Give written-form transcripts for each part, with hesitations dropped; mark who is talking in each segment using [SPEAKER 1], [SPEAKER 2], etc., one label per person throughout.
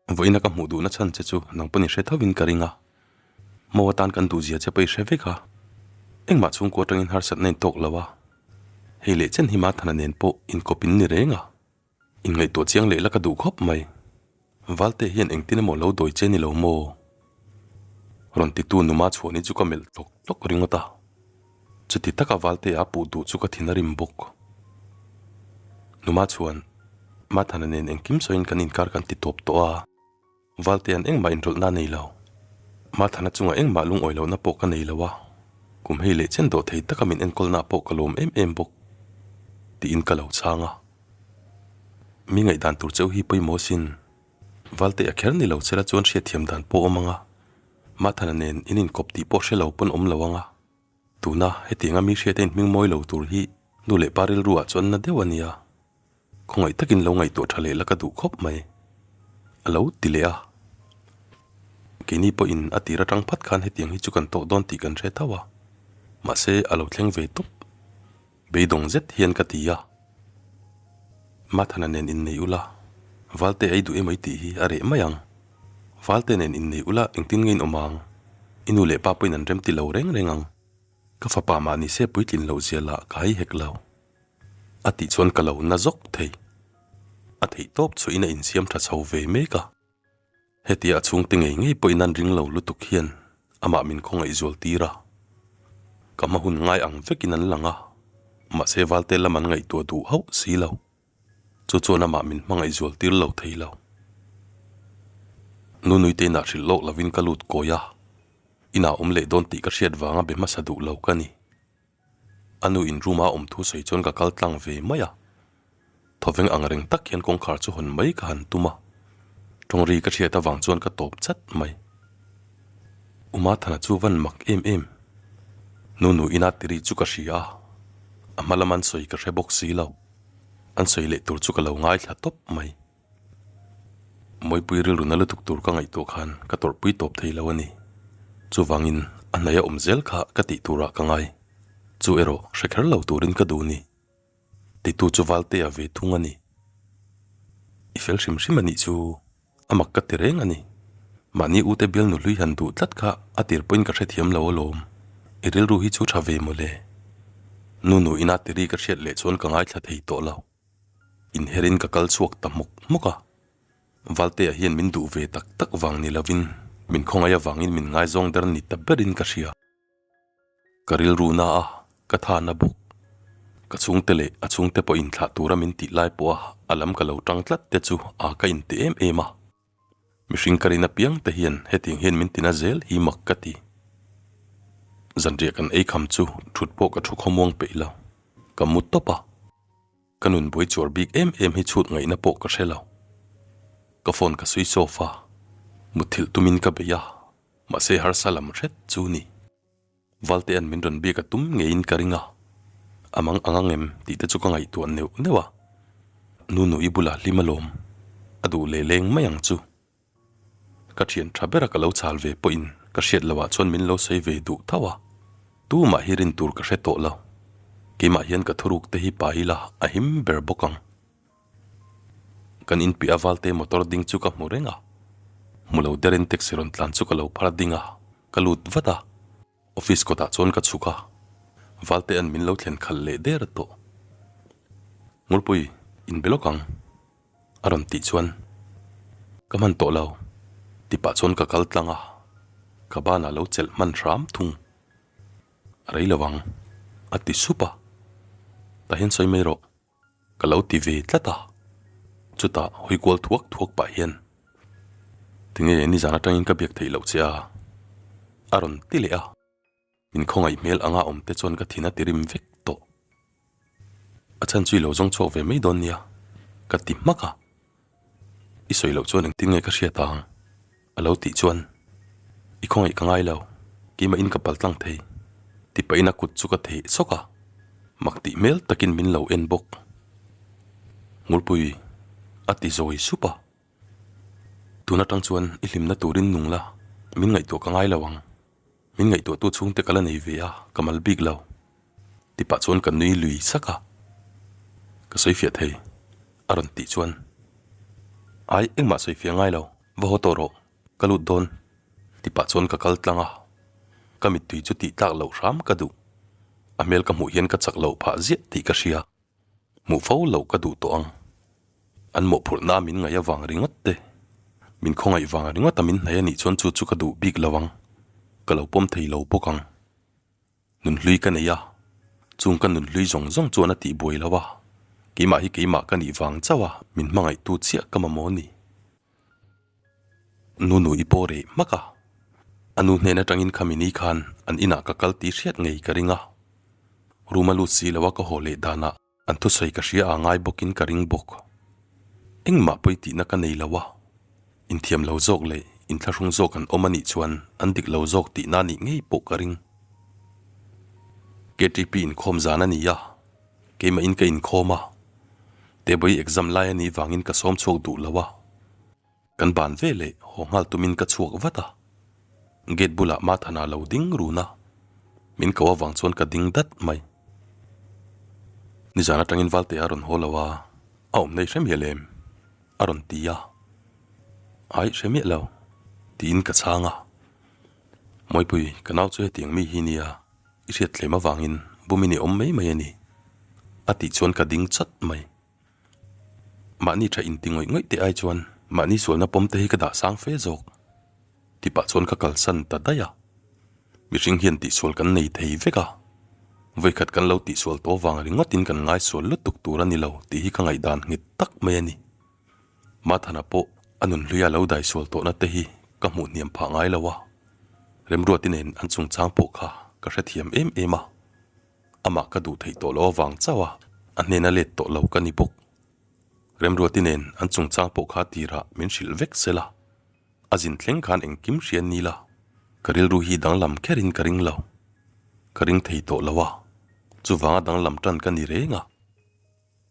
[SPEAKER 1] Vawiina ka hmuh duhna chhan che chu nang pawn i hre tho in ka ring a, Mo atan kan duhzia che pawh i hre vek a, engmah chhungkua atangin harsatna in tawk lo a, hei leh chen hi Mathana nen pawh inkawp in ni reng a, inngaihtuah chiang leh la ka duh khawp mai. Valte hian engtin emaw lo dawi che ni lo maw? Rawn titu numa chhuahni chu ka melh tlawk tlawk ringawt a, chuti taka Valte a puh duh chu ka thin a rim bawk. Numa chuan Mathana nen engkim sawiin kan inkar kan ti tawp tawh a, Valtea'n engmah inrawlhna a nei lo. Mathana chungah engmah lungawi lohna pawh ka nei lo a, kum hei leh chen dawh thei taka min enkawlna pawh ka lawm em em bawk tiin ka lo chhang a. Mi ngaihdan tur cheu hi pawimawh sin. Valte a kher ni lo chela chuan hriatthiam dan pawh awm ang a, Mathana nen in inkawp tih pawh hre lo pawn awm lo ang a. Tuna hetianga mi hriat a inhming mawi lo tur hi nu leh pa rilru ah chuan na deuh a nia. Khawngaih takin lo ngaihtuah tha leh la ka duh khawp mai. A lo ti leh a. Keini pawhin a tir atang phat khan hetiang hi chu kan tawh dawn tih kan hre tho a. Mahse a lo thleng ve tawp. Beidawng zet hian ka ti a. Mathana nen innei ula, Valte ei duh emai tih hi a reh mai ang. Valte nen innei ula engtin nge in awm ang? I nu leh pa pawhin an remti lo reng reng ang. Ka fapa mahni se puitlin loh zia lah ka hai hek lo. A tih chuan ka lo na zawk thei. A theih tawp chhuahin a insiam tha chho ve mek a. Hetia a chhungte ngei ngei pawhin an ring lo lutuk hian amah min khawngaih zual tir a. Ka hma hun ngai ang vekin an lang a, mahse Valte lam an ngaihtuah duh hauh si lo. Chu chuan amah min hmangaih zual tir lo thei lo. Nunuite inah hrilh lawk lovin ka lut kawi a, inah awm leh dawn tih ka hriat vanga be hmasa duh lo ka ni. A nu in room a awm thu sawi chuan ka kal tlang ve mai a, thawveng ang reng tak hian kawngkhar chu hawn mai ka han tum a, tawngri ka hriat avang chuan ka tawp chat mai. U Mathana chu van mak em em, nu nu ina tiri chu ka hria a, a hma lam an sawi ka hre bawk si lo, an sawi leh tur chu ka lo ngaithla tawp mai. Mawipui rilru na lutuk tur ka ngaihtuah khan ka tawrhpui tawp thei lo a ni. Chuvangin a hnaih a awm zel kha ka tih turah ka ngai. Chu erawh hre kher lo turin ka duh ni. Titu chu Valtea ve thung a ni. I fel hrim hrim a nih chu a mak ka ti reng a ni. Mahni ute bial nu hlui han duh tlat kha a tir pawhin ka hrethiam lo alawm. I rilru hi chu tha ve mawle. Nu nu ina tiri ka hriat leh chuan ka ngaithla thei tawh lo. Inherin ka kal chhuak ta hmawk hmawk a, Valtea hian min duh ve tak tak vang ni lovin min khawngaih avangin min ngaizawng der ni ta berin ka hria. Ka rilru na a, ka tha na bawk. Ka chhungte leh a chhungte pawh inthlah tura min tih lai pawha a lam ka lo tang tlat te chu a ka inti em em a. Mihring ka rin apiang te hian hetiang hian min tina zel hi mak ka ti. Zanriah kan ei kham chu thut pawh ka thu khawmuang peih lo. Ka mu tawp a. Ka nun buai chuar bik em em hi chhut ngaihna pawh ka hre lo. Ka phone ka switch off a, mutthilh tumin ka bei a, mahse harsa lam hret chu ni. Valtea'n min rawn biak a tum ngeiin ka ring a, a mang ang ang em tih te chu ka ngaihtuah neuh neuh a. Nunu i bulah hlim alawm, a duh leh leng mai ang chu. Ka thian tha bera ka lo chhal ve pawhin ka hriat loh ah chuan min lo sawi ve duh tho a, tumah hi rin tur ka hre tawh lo. Keimah hian ka thuruk te hi pa ila a him ber bawk ang. Kan inpiah a Valte motor ding chu ka hmu reng a, hmu lo derin taxi rawn tlan chu ka lo phar ding a, ka lut vat a, office kawtah chuan ka chhuk a, Valtea'n min lo thlen khalh leh der tawh. Ngurpui, inbe lawk ang. A rawn tih chuan, Ka hman tawh lo, ti pah chuan ka kal tlang a, ka banah lo chelh hman hram thung. A rei lo ang, a ti sup a, tah hian sawi mai rawh, ka lo ti ve tlat a. Chutah hawi kual thuak thuak pah hian, Tinge nizan atangin ka biak theih loh che a? a rawn ti leh a. Min khawngaih hmel anga awm te chuan ka thin a ti rim vek tawh. A chhan chu i lo zawng chhuak ve mai dawn nia, ka ti hmak a. I sawi loh chuan engtin nge ka hriat ang? A lo tih chuan, I khawngaih ka ngai lo, keimah in ka pal tlang thei, ti pahin a kut chu ka theh sawk a, mak tih hmel takin min lo en bawk. Ngurpui, a ti zawi sup a. Tun atang chuan i hlimna turin nung la, min ngaihtuah ka ngai lo ang. Min ngaihtuahtu chhungte ka la nei ve a, ka mal bik lo. Ti pah chuan ka nui lui sak a. Ka sawi fiah thei, a rawn tih chuan. Ai, engmah sawi fiah ngai lo. Va haw tawh rawh, ka lut dawn ti pah chuan ka kal tlang a, ka mittui chu tih tlak loh hram ka duh. A hmel ka hmuh hian ka chak loh phah ziah tih ka hria. Hmuh fo loh ka duh tawh ang. An mawhphurhna min ngaih avang ringawt te, min khawngaih vang ringawt a min hnaih a nih chuan chu chu ka duh bik lo ang, ka lo pawm thei lo bawk ang. Nunhlui ka nei a, chung ka nunhlui zawng zawng chuan a tih buai lo a, keimah hi keimah ka nih vang chauh a min hmangaihtu chiah ka mamawh a ni. Nunu i pawh reh hmak a, a nu hnen atangin khami ni khan an inah ka kal tih hriat ngei ka ring a, room a lut si lo a ka haw leh danah An thusawi ka hria a ngai bawkin ka ring bawk. Engmah pawi tihna ka nei lo a, inthiam lo zawk leh inthlahrung zawk an awm a nih chuan an dik lo zawk tihna nih ngei pawh ka ring. KTP inkhawm zan a ni a, keimahin ka inkhawm a, Tebawii exam lai a nih vangin ka sawm chhuak duh lo a. Kan ban ve leh haw nghal tumin ka chhuak vat a, gate bulah Mathana lo ding run a, min ko avang chuan ka ding dat mai. Nizan atangin Valtea a rawn haw lo a, a awm nei hre miah lem? a rawn ti a, Aih hre miah lo, tiin ka chhang a. Mawipui, ka nau chu hetiang mi hi nia, i hriat tlem avangin bumin i awm mai mai a ni, a tih chuan ka ding chat mai. Mahni tha inti ngawih ngawih te ai chuan mahni sualna pawm te hi ka dah sang fe zawk ti pah chuan ka kalsan ta daih a. Mihring hian tihsual kan nei thei vek a, vawikhat kan lo tihsual tawh vang ringawtin kan ngaisual lutuk tur a ni lo tih hi ka ngaihdan nghet tak mai a ni. Mathana pawh a nunhluia lo daisual tawhna te hi ka hmuh hniam phah ngai lo a, Remruati nen an chungchang pawh kha ka hrethiam em em a. Amah ka duh theih tawh loh avang chauh a, a hnena let tawh lo ka ni bawk. Remruati nen an chungchang pawh kha tirah min hrilh vek sela, a zin thleng khan engkim hria ni la, ka rilru hi danglam kherin ka ring lo. Ka ring thei tawh lo a, chuvanga danglam tan ka ni reng a.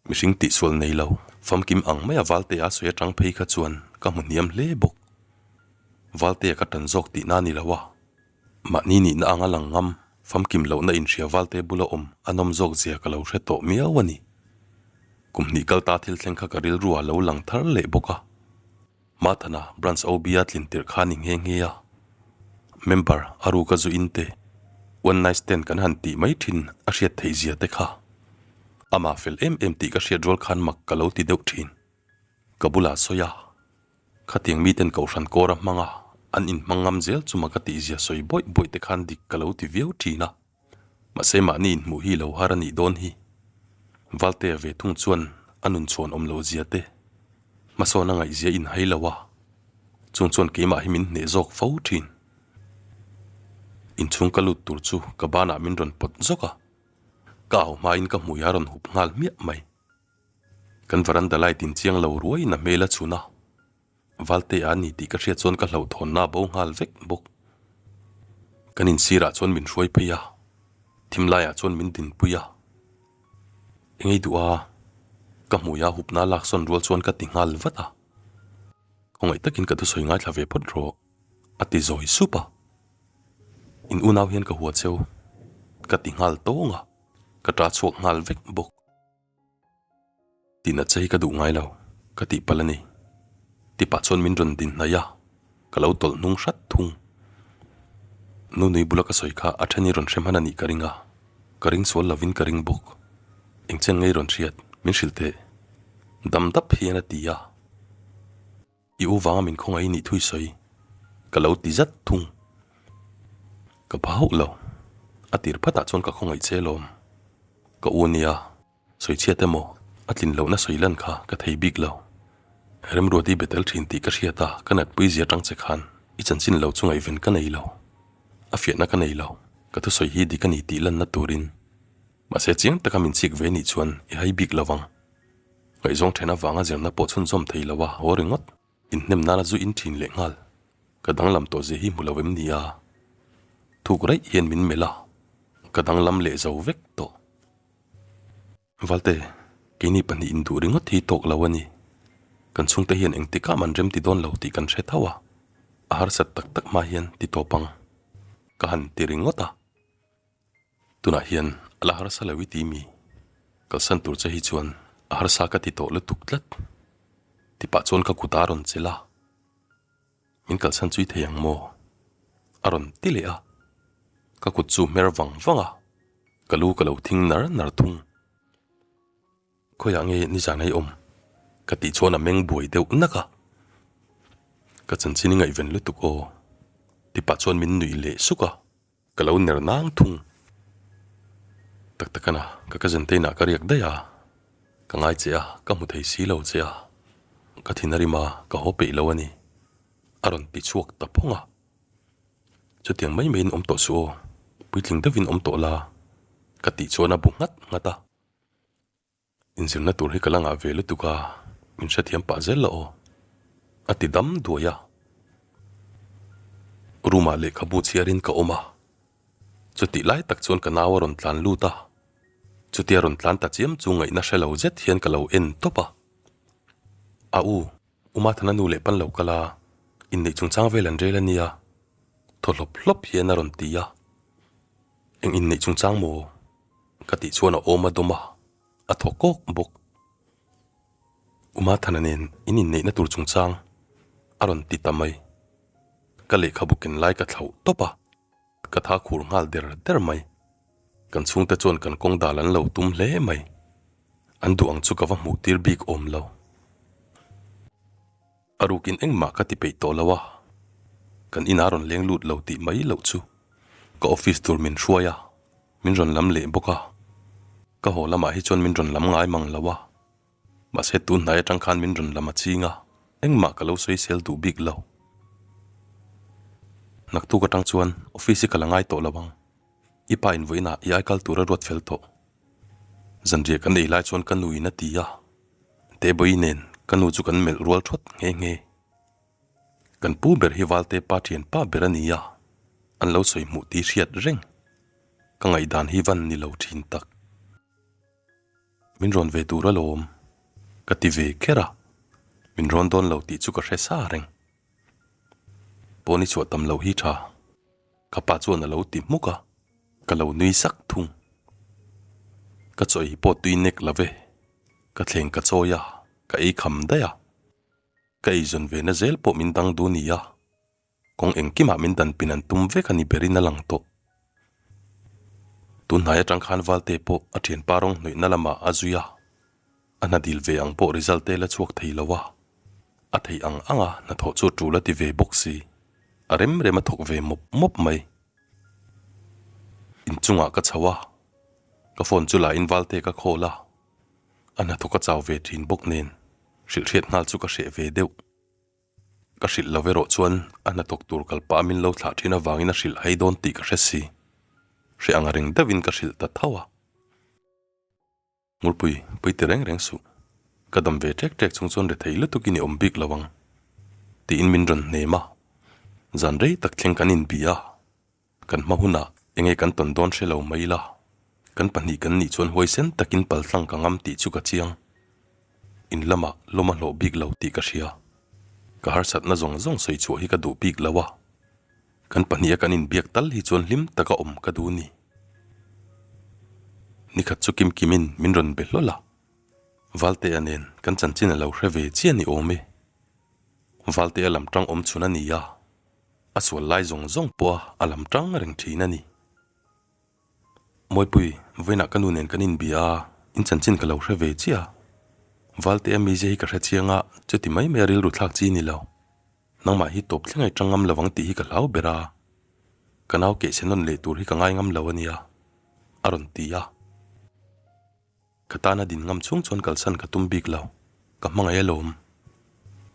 [SPEAKER 1] Mihring tihsual nei lo, famkim ang maia Valtea sawi atang phei kha chuan ka hmu hniam hle bawk. Valtea ka tan zawk tihna a ni lo a, mahni nihna anga lang ngam, famkim lohna inhria Valte bula awm a nawm zawk zia ka lo hre tawh miau a ni. Kum hnih kal ta thil thleng kha ka rilru ah lo lang thar leh bawk a. Mathana Branch OB a tlin tirh kha a ni nghe nghe a. Member a ruka zu in te, one night stand kan han tih mai thin a hriat theih zia te kha. Amah fel em em tih ka hriat rual khan mak ka lo ti deuh thin. Ka bulah sawi a, khatiang miten kohhran kawr a hmang a, an inhmang ngam zel chu mak a tih zia sawi bawih bawih te khan dik ka lo ti viau thin a. Mahse mahni inhmuh hi lo har a nih dawn hi. Valtea ve thung chuan a nun chhuan awm loh zia te, hmasawn a ngaih zia inhai lo a, chung chuan keimah hi min hneh zawk fo thin. Inchhung ka lut tur chu ka banah min rawn pawt zawk a, ka au hmain ka hmui a rawn hup nghal hmiah mai. Kan veranda light in chiang lo ruaiin a hmel a chhun a, Valtea a ni tih ka hriat chuan ka hlauhthawnna a bo nghal vek bawk. Kan insirah chuan min hruai phei a, thim laiah chuan min dinpui a. Engei duh a, ka hmuia hupna laksawn rual chuan ka ti nghal vat a. Khawngaih takin ka thusawi ngaithla ve phawt rawh, a ti zawi sup a. In unau hian ka hua cheu, ka ti nghal tawng a, ka ta chhuak nghal vek bawk. Tihna che hi ka duh ngai lo, ka tih palh a ni. Tipah chuan min rawn din hnaih a, ka lo tawlh hnung hrat thung. Nunui bula ka sawi kha a then i rawn hre hman a nih ka ring a, ka ring sual lovin ka ring bawk. Engchen ngei rawn hriat, min hrilh teh. Dam dap hian a ti a. I u vanga min khawngaih i nih thui sawi ka lo ti zat thung. Ka pha hauh lo, a tir phatah chuan ka khawngaih che lawm. Ka u nia, sawi chhiat emaw a tlin lohna sawi lan kha ka thei bik lo. Remruati be tel thin tih ka hriat a, ka natpui zia tang che khan i chanchin lo chu ngaihven ka nei lo. A fiahna ka nei lo, ka thusawi hi dik a ni tih lanna turin. Mahse chiang taka min chik ve nih chuan i hai bik lo vang. Ngaihzawng then avanga zirna pawh chhunzawm thei lo a haw ringawt. Inhnem nana zu in thin leh nghal. Ka danglam tawh zia hi hmu lo em ni a? Thuk raih hian min melh a, ka danglam leh zo vek tawh. Valte, keini pahnih induh ringawt hi tawk lo a ni. Kan chhungte hian engtikah man rem ti dawn lo tih kan hre tho a, a harsat tak tak hma hian ti tawp ang. Ka han ti ringawt a. Tunah hian a la harsa lo i ti mi? Kalsan tur che hi chuan a harsa ka ti tawh lutuk tlat. Tipah chuan ka kut a rawn chelh a. Min kalsan chui thei ang maw? A rawn ti leh a. Ka kut chu hmer vang vang a, ka lu ka lo thing nar nar thung. Khawiah nge nizan a i awm? Ka tih chuan a meng buai deuh nak a. Ka chanchin i ngaihven lutuk aw. Ti pah chuan min nuih leh suk a, ka lo ner nang thung. Tak tak ana, ka cousin te inah ka riak daih a. Ka ngai che a, ka hmu thei si lo che a. Ka thin a rim a, ka haw peih lo a ni. A rawn ti chhuak ta phawng a. Chutiang mai maiin awm tawh suh aw, puitling deuhin awm tawh la, ka tih chuan a bu nghat nghat a. Inzirna tur hi ka la ngah ve lutuk a, min hrethiam pah zel la aw, a ti dam duai a. Room ah lehkhabu chhiarin ka awm a, chutih lai tak chuan ka nau a rawn tlan lut a, chutia rawn tlan ta chiam chu ngaihna hre lo zet hian ka lo en tawp a. A u, U Mathana nu leh pan lo kal a, inneih chungchang vel an rel a nia, thaw hlawp hlawp hian a rawn ti a. Eng inneih chungchang maw? Ka tih chuan a awm a dawm a, a thaw kawk bawk. U Mathana nen in inneihna tur chungchang a rawn ti ta mai. Ka lehkhabu ken lai ka thlauh tawp a, ka tha khur nghal der der mai. Kan chhungte chuan kan kawng dal an lo tum hle mai. An duh ang chu ka va hmuh tir bik awm lo. A rukin engmah ka ti peih tawh lo a, kan inah rawn leng lut lo tih mai loh chu ka office tur min hruai a, min rawn lam leh bawk a. Ka haw lamah hi chuan min rawn lam ngai mang lo a, mahse tun hnai atang khan min rawn lam a ching a, engmah ka lo sawisel duh bik lo. Naktuk atang chuan office hi ka la ngai tawh lo ang, i pa in vawiinah i aikal tur a ruat fel tawh. Zanriah kan ei lai chuan ka nu in a ti a. Tebawi nen ka nu chu kan melh rual thawt nghe nghe. Kan pu ber hi Valte pa thian pa ber a ni a, an lo sawi hmuh tih hriat reng. Ka ngaihdan hi van ni lo thin tak. Min rawn ve tur alawm, ka ti ve kher a, min rawn dawn lo tih chu ka hre sa reng. Pawn i chhuah tam loh hi tha. Ka pa chuan a lo ti hmuk a, ka lo nui sak thung. Ka chaw ei pawh tui nek lo ve, ka thleng ka chawi a, ka ei kham daih a. Ka ei zawn ve na zel pawh min dang duh nia, kawng engkimah min dan pin an tum vek a ni berin a lang tawh. Tun hnai atang khan Valte pawh a thianpa rawng hnawihna lamah a zui a, a hna dil ve ang pawh result te la chhuak thei lo a, a theih ang ang a hnathawh chu tul a ti ve bawk si, a rem rem a thawk ve mawp mawp mai. Inchungah ka chho a, ka phone chu la in Valte ka call a, a hnathawk a chau ve thin bawk nen hrilh hriat nghal chu ka hreh ve deuh. Ka hrilh lo erawh chuan a hnathawk tur kal pah a min lo thlah thin avangin a hrilh hai dawn tih ka hre si. Hreh ang reng deuhin ka hrilh ta tho a. Ngurpui, pui ti reng reng suh. Ka dam ve ṭek ṭek chung chuan rethei lutukin i awm bik lo ang. Tiin min rawn hnem a. Zan rei tak thleng kan inbi a. Kan hma hunah enge kan tawn dawn hre lo mai ila. Kan pahnih kan nih chuan huaisen takin paltlang ka ngam tih chu ka chiang. In lamah lawm a hlawh bik lo tih ka hria. Ka harsatna zawng zawng sawi chhuah hi ka duh bik lo a. Kan pahniha kan inbiak tal hi chuan hlim taka awm ka duh ni. Nikhat chu Kim Kimin min rawn be hlawl a, Valtea nen kan chanchin a lo hre ve chiah ni awm e. Valtea lam tang awm chhun a ni a, a sual lai zawng zawng pawh a a lam tang reng thin a ni. Mawipui, vawiinah ka nu nen kan inbia a, in chanchin ka lo hre ve chiah a. Valtea mizia hi ka hre chiang a, chuti mai mai a rilru thlak chi ni lo. Nangmah hi tawp thleng a i tang ngam lo ang tih hi ka hlau ber a, ka nau keh chhe nawn leh tur hi ka ngai ngam lo a nia, a rawn ti a. Ka tana din ngam chhung chuan kalsan ka tum bik lo, ka hmangaih alawm,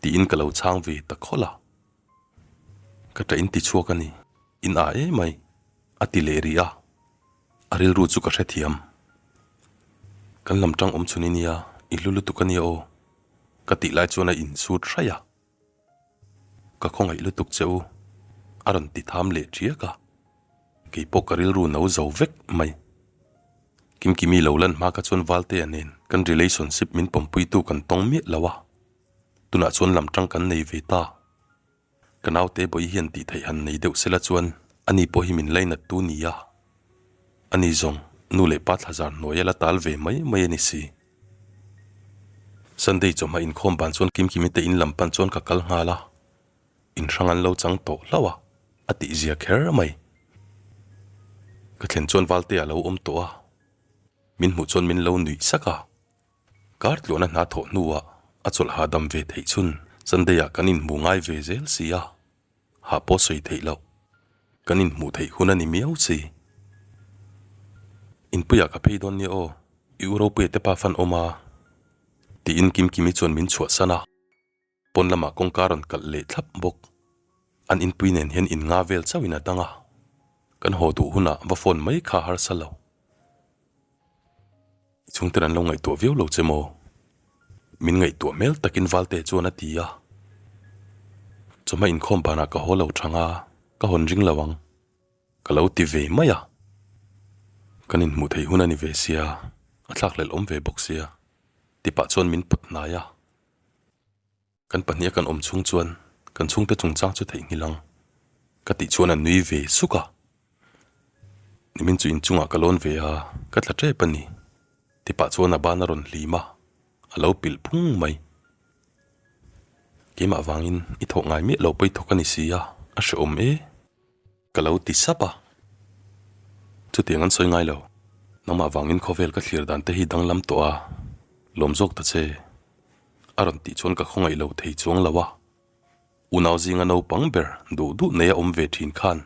[SPEAKER 1] tiin ka lo chhang ve ta khawlh a. Ka ṭah in ti chhuak a ni, in â emai, a ti leh rih a, a rilru chu ka hrethiam. Kan lam ṭang awm chhun i nia, i hlu lutuk a nia aw, ka tih lai chuan a insut hraih a. Ka khawngaih lutuk che u, a rawn ti tham leh ṭiak a. Kei pawh ka rilru no zo vek mai. Kimkimi lo lan hma kha chuan Valtea nen kan relationship min pawmpuitu kan tawng miah lo a. Tunah chuan lam ṭang kan nei ve ta. Ka naute bawi hian tih theih han nei deuh sela chuan ani pawh hi min lainat tu nia. Ani zawng nu leh pa thlazar hnuai a la tal ve mai mai a ni si. Sunday chawhma inkhawm ban chuan Kimkimi te in lam pan chuan ka kal nghal a. in hrang an lo chang tawh hlauh a, a tihzia kher mai. Ka thlen chuan Valtea lo awm tawh a, min hmuh chuan min lo nuih sak a. Kar tluahna hna thawh hnuah a chawlh hahdam ve theih chhun Sunday ah kan inhmu ngai ve zel si a, hah pawh sawi theih loh. Kan inhmuh theih hun a ni miau si. Inpuiah ka phei dawn nia aw, i u Ropuia te pa fan awm a, tiin Kimkimi chuan min chhuahsan a. Pawn lamah kawngka rawn kalh leh thlap bawk. An inpui nen hian in nga vel chauhin a dang a, kan haw duh hunah va phone mai kha harsa lo. I chhungten an lo ngaihtuah viau lo che maw? Min ngaihtuah hmel takin Valte chuan a ti a. Chawhma inkhawm banah ka haw lo thang a, ka hawn ring lo ang. Ka lo ti ve mai a. Kan inhmuh theih hun a ni ve sia, a thlakhlelh awm ve bawk sia, ti pah chuan min pawt hnai a. Kan pahniha kan awm chhung chuan kan chhungte chungchang chu theihnghilh ang ka tih chuan a nui ve suk a. Nimin chu inchungah ka lawn ve a, ka tla tep a ni. Tipah chuan a ban a rawn hlim a, a lo pilh phung mai. Keimah vangin i thawh ngai miah lo pawi thawk a ni si a, a hrehawm e. Ka lo ti sap a. Chutiang an sawi ngai lo. Nangmah vangin khawvel ka thlir dan te hi danglam tawh a, lawm zawk ta che. A rawn tih chuan ka khawngaih lo thei chuang lo a. Unau zinga naupang ber duh duh nei a awm ve thin khan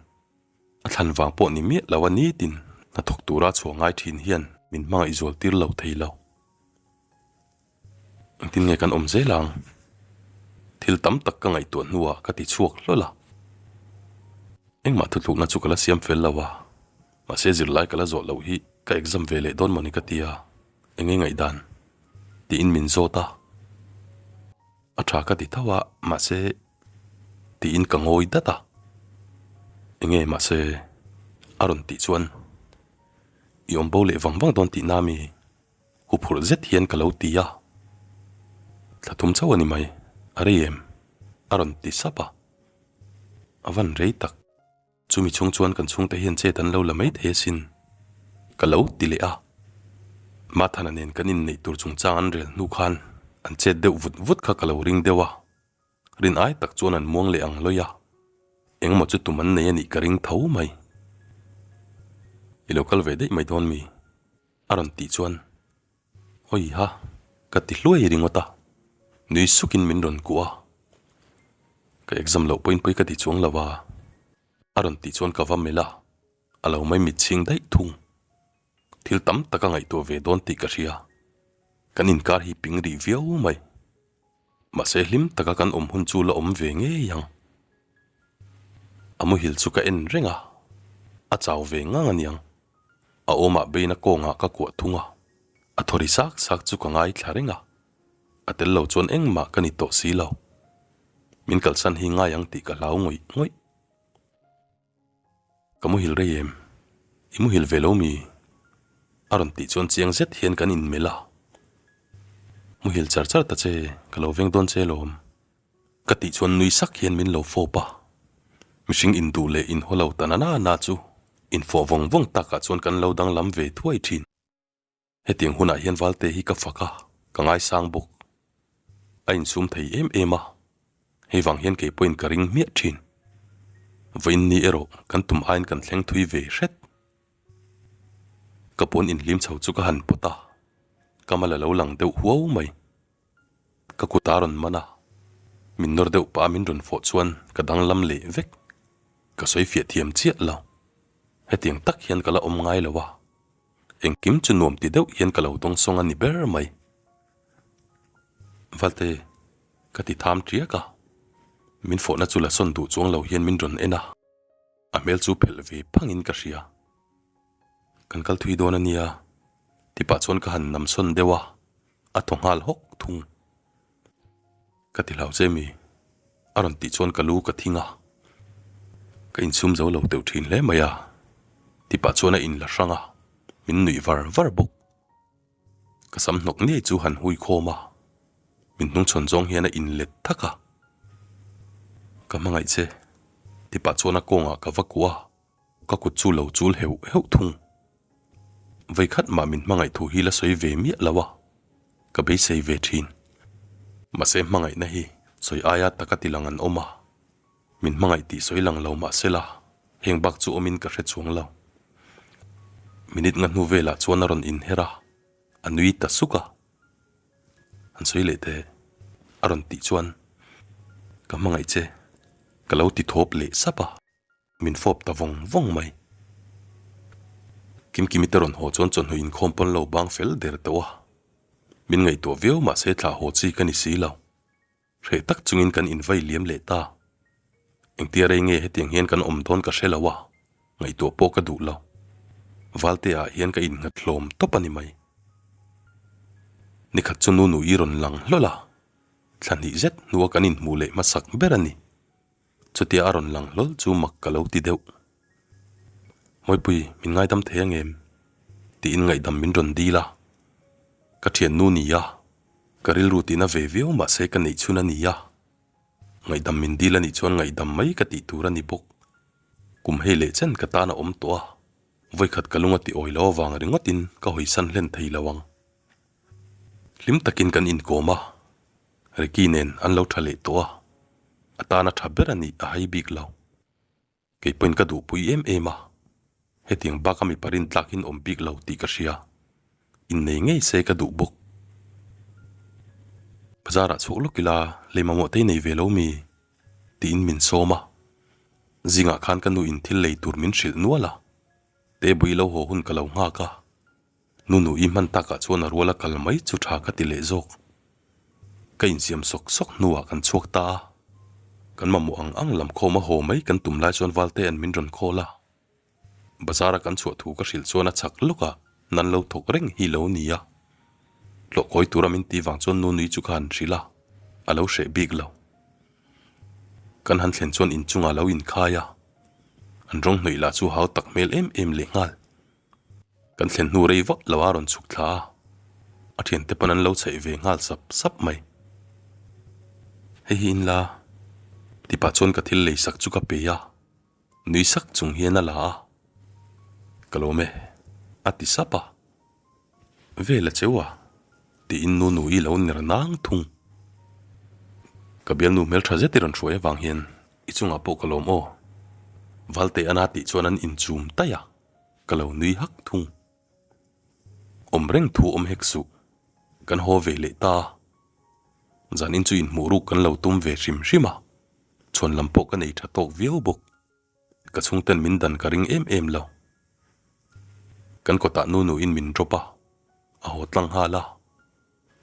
[SPEAKER 1] a thlan vang pawh ni miah lo a nitin hnathawk tura chhuah ngai thin hian min hmangaih zual tir lo thei lo. Engtin nge kan awm zel ang? Thil tam tak ka ngaihtuah hnuah ka ti chhuak hlawl a. Engmah thutlukna chu ka la siam fel lo a, mahse zirlai ka la zawh loh hi ka exam ve leh dawn mawni ka ti a, eng nge ngaihdan? Tiin min zawt a. A tha ka ti tho a, mahse tiin ka ngawi dat a. Eng nge mahse a rawn tih chuan i awm bo leh vang vang dawn tihna mi? Huphurh zet hian ka lo ti a, Thla thum chauh a ni mai, a rei em? a rawn ti sap a. A van rei tak, chumi chhung chuan kan chhungte hian chet an lo la mai thei asin, ka lo ti leh a. Mathana nen kan inneih tur chungchang an rel hnu khan an chet deuh vut vut kha ka lo ring deuh a, rin ai tak chuan an muang leh ang lawi a, engemaw chu tum an nei a nih ka ring tho mai. I lo kal ve daih mai dawn mi? A rawn tih chuan, Hawi ha, ka ti hluai ringawt a, nui sukin min rawn kuah a. Ka exam loh pawhin pawi ka ti chuang lo a, a rawn tih chuan ka va melh a, a lo mai mitchhing daih thung. Thil tam tak a ngaihtuah ve dawn tih ka hria, kan inkar hi ping rih viau mai. Mahse hlim taka kan awm hun chu la awm ve ngei ang. A muhil chu ka en reng a, a chau ve ngang aniang. A awmah beina kawngah ka kuah thung a, a thaw ri sak sak chu ka ngaithla reng a, a tel lo chuan engmah ka ni tawh si lo. Min kalsan hi ngai ang tih ka hlau ngawih ngawih. Ka muhil rei em? I muhil ve lo mi? A rawn tih chuan chiang zet hian kan inmelh a. Muhil char char ta che, ka lo veng dawn che lawm. Ka tih chuan nui sak hian min lo fawp a, mihring induh leh inhaw lo ta na na na chu infawh vawng vawng takah chuan kan lo danglam ve thuai thin. Hetiang hunah hian Valte hi ka fak a, ka ngaisang bawk. A insum thei em em a, hei vang hian kei pawhin ka ring hmiah thin. Vawiin ni erawh kan tum aiin kan thleng thui ve hret. Ka puan inhlim chho chu ka han pawt a, ka mal a lo lang deuh huau mai. Ka kut a rawn man a, min nawr deuh pah a min rawn fawh chuan ka danglam leh vek. Ka sawi fiah thiam chiah lo. Hetiang tak hian ka la awm ngai lo a, engkim chu nuam ti deuh hian ka lo dawngsawng a ni ber mai. Valte, ka ti tham ṭiak a, min fawhna chu la sawn duh chuang lo hian min rawn en a, a hmel chu phelh ve phangin ka hria. Kan kal thui dawn a nia, ti pah chuan ka han namsawn deuh a. A thaw nghal hawk thung. Ka ti hlau che mi? A rawn tih chuan ka lu ka thing a. Ka insum zo lo deuh thin hle mai a. Ti pah chuan a inla hrang a, min nuih var var bawk. Ka sam hnawk niai chu han hui khawm a, min hnungchhawn zawng hian a inlet thak a. Ka hmangaih che, ti pah chuan a kawngah ka va kuah a. Ka kut chu lo chul heuh heuh thung. Vawikhat mah min hmangaih thu hi la sawi ve miah lo a, ka beisei ve thin. Mahse hmangaihna hi sawi aia taka tilang an awm a. Min hmangaih tih sawi lang lo mah sela, heng bak chu awmin ka hre chuang lo. Minute nga hnu velah chuan a rawn inher a, a nui ta suk a. Han sawi leh teh, a rawn tih chuan ka hmangaih che ka lo ti thawp leh sap a. Min fawp ta vawng vawng mai. Kimkimi te rawn haw chuan chawhnu inkhawm pawn lo bang fel der tawh a. Min ngaihtuah viau mahse thlah haw chi ka ni si lo. Hreh tak chungin kan invai liam leh ta. Engtia rei nge hetiang hian kan awm dawn ka hre lo a, ngaihtuah pawh ka duh lo. Valte ah hian ka innghat hlawm tawp a ni mai. Nikhat chu nu nui rawn lang hlawl a, thla hnih zet hnua kan inhmuh leh hmasak ber a ni. Chutia a rawn lang hlawl chu mak ka lo ti deuh. Mawipui, min ngaidam thei ang em? Tiin ngaihdam min rawn dil a. Ka thiannu ni a, ka rilru tihna ve viau mahse ka neih chhun a ni a. Ngaihdam min dil a nih chuan ngaihdam mai ka tih tur a ni bawk. Kum hei leh chen ka tan a awm tawh a, vawikhat ka lung a ti awi lo avang ringawtin ka hawisan hlen thei lo ang. Hlim takin kan inkawm a, Ricky nen an lo tha leh tawh a, a tana tha ber a nih a hai bik lo. Kei pawhin ka duhpui em em a, hetiang baka mipa rintlak in awm bik lo tih ka hria. Innei ngei se ka duh bawk. Bazarah chhuak lawk ila lei mamawh te i nei ve lo mi? tiin min sawm a. Zingah khan ka nu in thil lei tur min hrilh nual a, Tebui lo haw hun ka lo nghak a. Nunu i hman takah chuan a ruala kal mai chu tha ka ti leh zawk. Ka insiam sawk sawk hnuah kan chhuak ta a. Kan mamawh ang ang lam khawm a haw mai kan tum lai chuan Valte an min rawn call a. Bazar a kan chhuah thu ka hrilh chuan a chak lawk a, nan lo thawk reng hi lo ni a. Hlawh kawi tura min ti vang chuan Nunui chu ka han hrilh a, a lo hreh bik lo. Kan han thlen chuan inchungah a lo inkhai a, an rawng hnawih lah chu hau tak hmel em em leh nghal. Kan thlen hnu rei vak lo a rawn chhuk thla a, a thiante pawn an lo chheih ve nghal sap sap mai. Hei hi in la ti pah chuan ka thil lei sak chu ka pe a, nui sak chung hian a la a, Ka lawm e a ti sap a, Vel a cheu a tiin nu nui lo ner nang thung. Ka bialnu hmeltha zet i rawn hruai avang hian i chungah pawh ka lawm aw, Valte ana tih chuan an inchum taih a. Ka lo nui hak thung. Awm reng thu awm hek suh. Kan haw ve leh ta. Zanin chu inhmuh ruk kan lo tum ve hrim hrim a. Chhuan lam pawh ka nei tha tawk viau bawk. Ka chhungten min dan ka ring em em lo. Kan kawtah nu nuin min drop a, a haw tlang nghal a.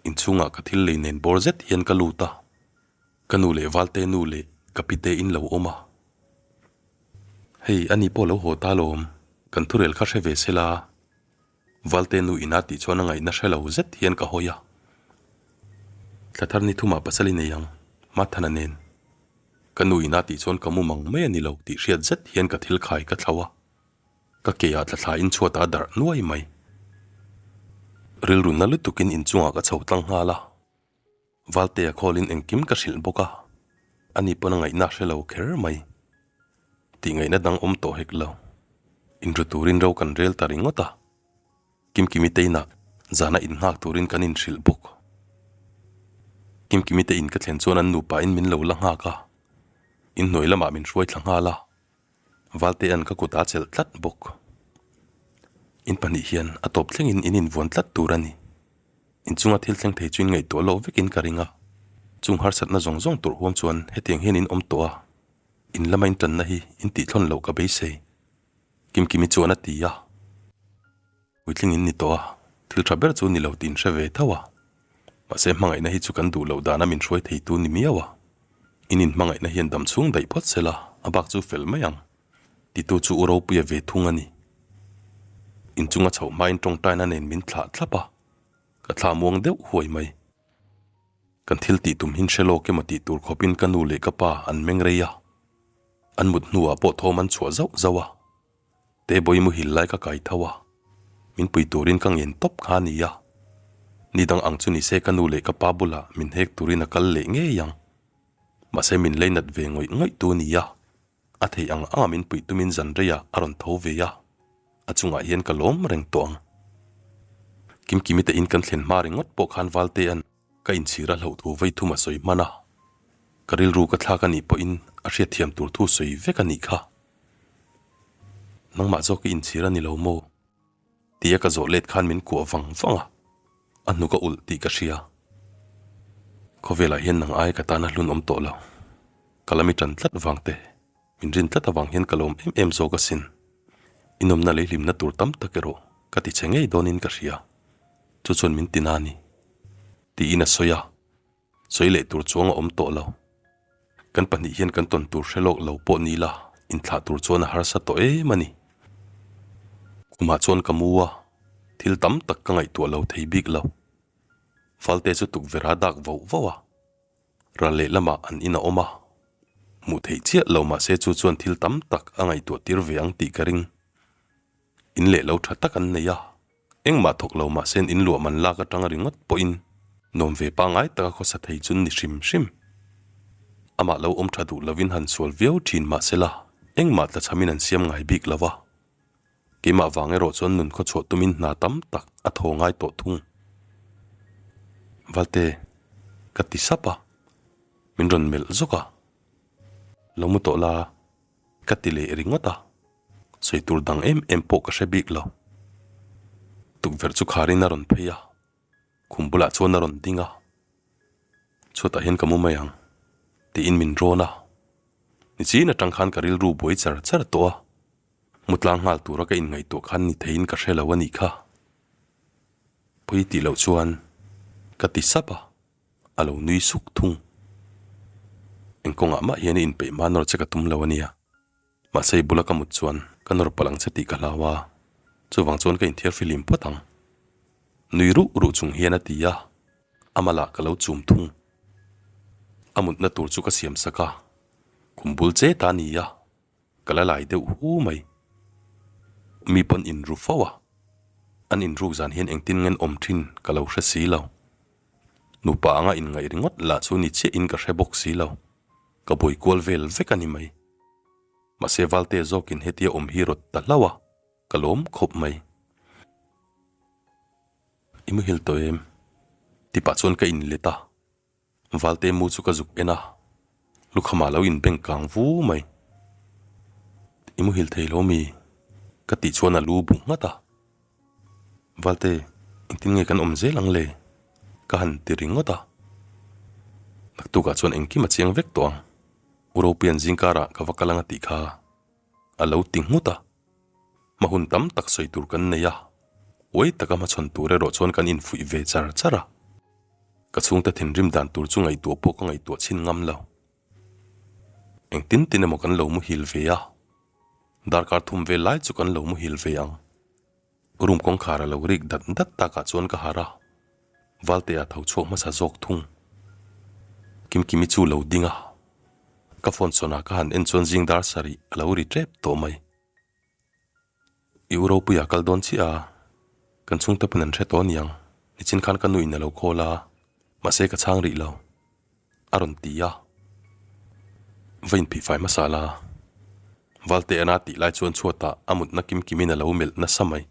[SPEAKER 1] Inchhungah ka thil lei nen bawr zet hian ka lut a. Ka nu leh Valte nu leh ka pite in lo awm a. Hei, ani pawh lo haw ta lawm, kan thurel kha hre ve se la. Valte nu ina tih chuan a ngaihna hre lo zet hian ka hawi a. Thla thar ni thumah pasal i nei ang, Mathana nen. Ka nu ina tih chuan ka mu mang mai a ni lo tih hriat zet hian ka thil khai ka thlo a. Ka ke ah tla thlain chhuat a darh nuai mai. Rilru na lutukin inchungah ka chho tlang nghal a. Valtea khawlin engkim ka hrilh bawk a, ani pawn a ngaihna hre lo kher mai. Tih ngaihna dang awm tawh hek lo. Inru turin ro kan rel ta ringawt a, Kimkimi te inah zana innghak turin kan inhrilh bawk. Kimkimi te in ka thlen chuan an nupain min lo la nghak a, inhnuai lamah min hruai thla nghal a. Valtea'n ka kut a chelh tlat bawk. In pahnih hian a tawp thlengin in invuan tlat tur a ni. Inchunga thil thleng thei chu in ngaihtuah loh vekin ka ring a. Chung harsatna zawng zawng tur huam chuan hetiang hian in awm tawh a, in lama in tanna hi in tihthlawn loh ka beisei. Kimkimi chuan a ti a. Puitling in ni tawh a, thil tha ber chu ni lo tih in hre ve tho a. Mahse hmangaihna hi chu kan duh loh dana min hruai theitu ni miau a. In inhmangaihna hian dam chhung daih phawt sela, a bak chu fel mai ang. Titu chu u Ropuia ve thung a ni. Inchunga chhoh hmain tawngtaina nen min thlah thlap a, ka thla muang deuh huai mai. Kan thil tih tum hin hre lawk emaw tih tur khawpin ka nu leh ka pa an meng rei a. An mut hnuah pawh thawm an chhuah zauh zauh a. Tebawii muhil lai ka kai tho a, min pui turin ka ngen tawp kha a ni a. Ni dang ang chu ni se ka nu leh ka pa bulah min hek turin a kal leh ngei ang. Mahse min leinat ve ngawih ngawih tu a ni a, a theih ang anga min puih tumin zan reiah a rawn tho ve a, a chungah hian ka lawm reng tawh ang. Kimkimi te in kan thlen hma ringawt pawh khan Valtea'n ka inchhir a hlauh thu vei thum a sawi hman a, ka rilru ka thlak a nih pawhin. a hriatthiam tur thu sawi vek a nih kha. Nangmah zawk i inchhir a ni lo maw? Tia ka zawh let khan min kuah vang vang a, a hnuk a ulh tih ka hria. Khawvelah hian nang aia ka tana hlun awm tawh lo. Ka la mi tan tlat vang te, min rin tlat avang hian ka lawm em em zawk asin. Inawmna lei hlimna tur tam tak erawh ka ti che ngei dawnin ka hria. Chu chuan min ti na a ni. Tiin a sawi a, Sawi leh tur chuang a awm tawh lo. Kan pahnih hian kan tawn tur hre lawk lo pawh ni la, inthlah tur chuan a harsa tawh em a ni. Khumah chuan ka mu a, thil tam tak ka ngaihtuah lo thei bik lo. Falte chu tukverh a dak voh voh a, ral lehlamah an in a awm a. Hmuh theih chiah lo mahse chu chuan thil tam tak a ngaihtuah tir ve ang tih ka ring. In leh lo tha tak an nei a, Engmah thawk lo mahse in luah man lak atang ringawt pawhin nuam ve pangngai taka khawsa thei chu ni hrim hrim. Amah lo awm tha duh lovin han sual viau thin mahsela engmah tlachhamin an siam ngai bik lo va. Keimah vang erawh chuan nun khawchhuah tumin hna tam tak a thaw ngai tawh thung. Valte, ka ti sap a, min rawn melh zawk a. Lo mu tawh la, ka ti leh ringawt a. Sawi tur dang em em pawh ka hre bik lo. Tukverh chu kharin a rawn phei a, khum bulah chuan a rawn ding a. Chhuatah hian ka mu mai ang tiin min rawn a. Nichin atang khan ka rilru buai char char tawh a, mu tlang nghal tura ka inngaihtuah khan ni theiin ka hre lo a nih kha. Pawi tih loh chuan ka ti sap a, a lo nui suk thung. Eng kawngah mah hian i inpeih hma nawr che ka tum lo a nia. Mahse i bula ka mut chuan ka nawr palh ang che tih ka hlau a, chuvang chuan ka inthiar fihlim phawt ang. Nui ruh ruh chung hian a ti a, a malah ka lo chum thung. A mutna tur chu ka siam sak a, khum bul che ta a ni a, ka la lai deuh hu mai. Mi pawn inru fo a, an inruk zan hian engtin ngen awm thin ka lo hre si lo. Nupa anga inngaih ringawt lah chu ni chiahin ka hre bawk si lo. Ka buai kual vel vek a ni mai. Mahse Valte zawkin hetia awm hi rawt ta hlauh a, ka lawm khawp mai. I muhil tawh em? Tipah chuan ka inlet a, Valte mu chu ka zuk en a, lukhama lo inbeng kang vu mai. I muhil thei lo mi? Ka tih chuan a lu bu nghat a. Valte, engtin nge kan awm zel ang le? Ka han ti ringawt a. Naktukah chuan engkim a chiang vek tawh ang. U Ropian zingkarah ka va kal ang a tih kha a lo ti nghut a. Hma hun tam tak sawi tur kan nei a, uai taka hmachhawn tur erawh chuan kan infuih ve char char a. Ka chhungte thinrim dan tur chu ngaihtuah pawh ka ngaihtuah chhin ngam lo. Engtin tin emaw kan lo muhil ve a, darkar thum vel lai chu kan lo muhil ve ang. Room kawngkhar a lo rik dat dat takah chuan ka harh a, Valtea tho chhuak hmasa zawk thung. Kimkimi chu lo ding a, ka phone sawnah ka han en chuan zing dar sarih a lo ri tep tawh mai. I u ropuia kal dawn chiah a, kan chhungte pawn an hre tawh aniang, nichin khan ka nu in a lo call a, mahse ka chhang rih lo, a rawn ti a. Va inphihfai hmasa la, Valte ana tih lai chuan chhuatah a mutna kim kimin a lo melh nasa mai.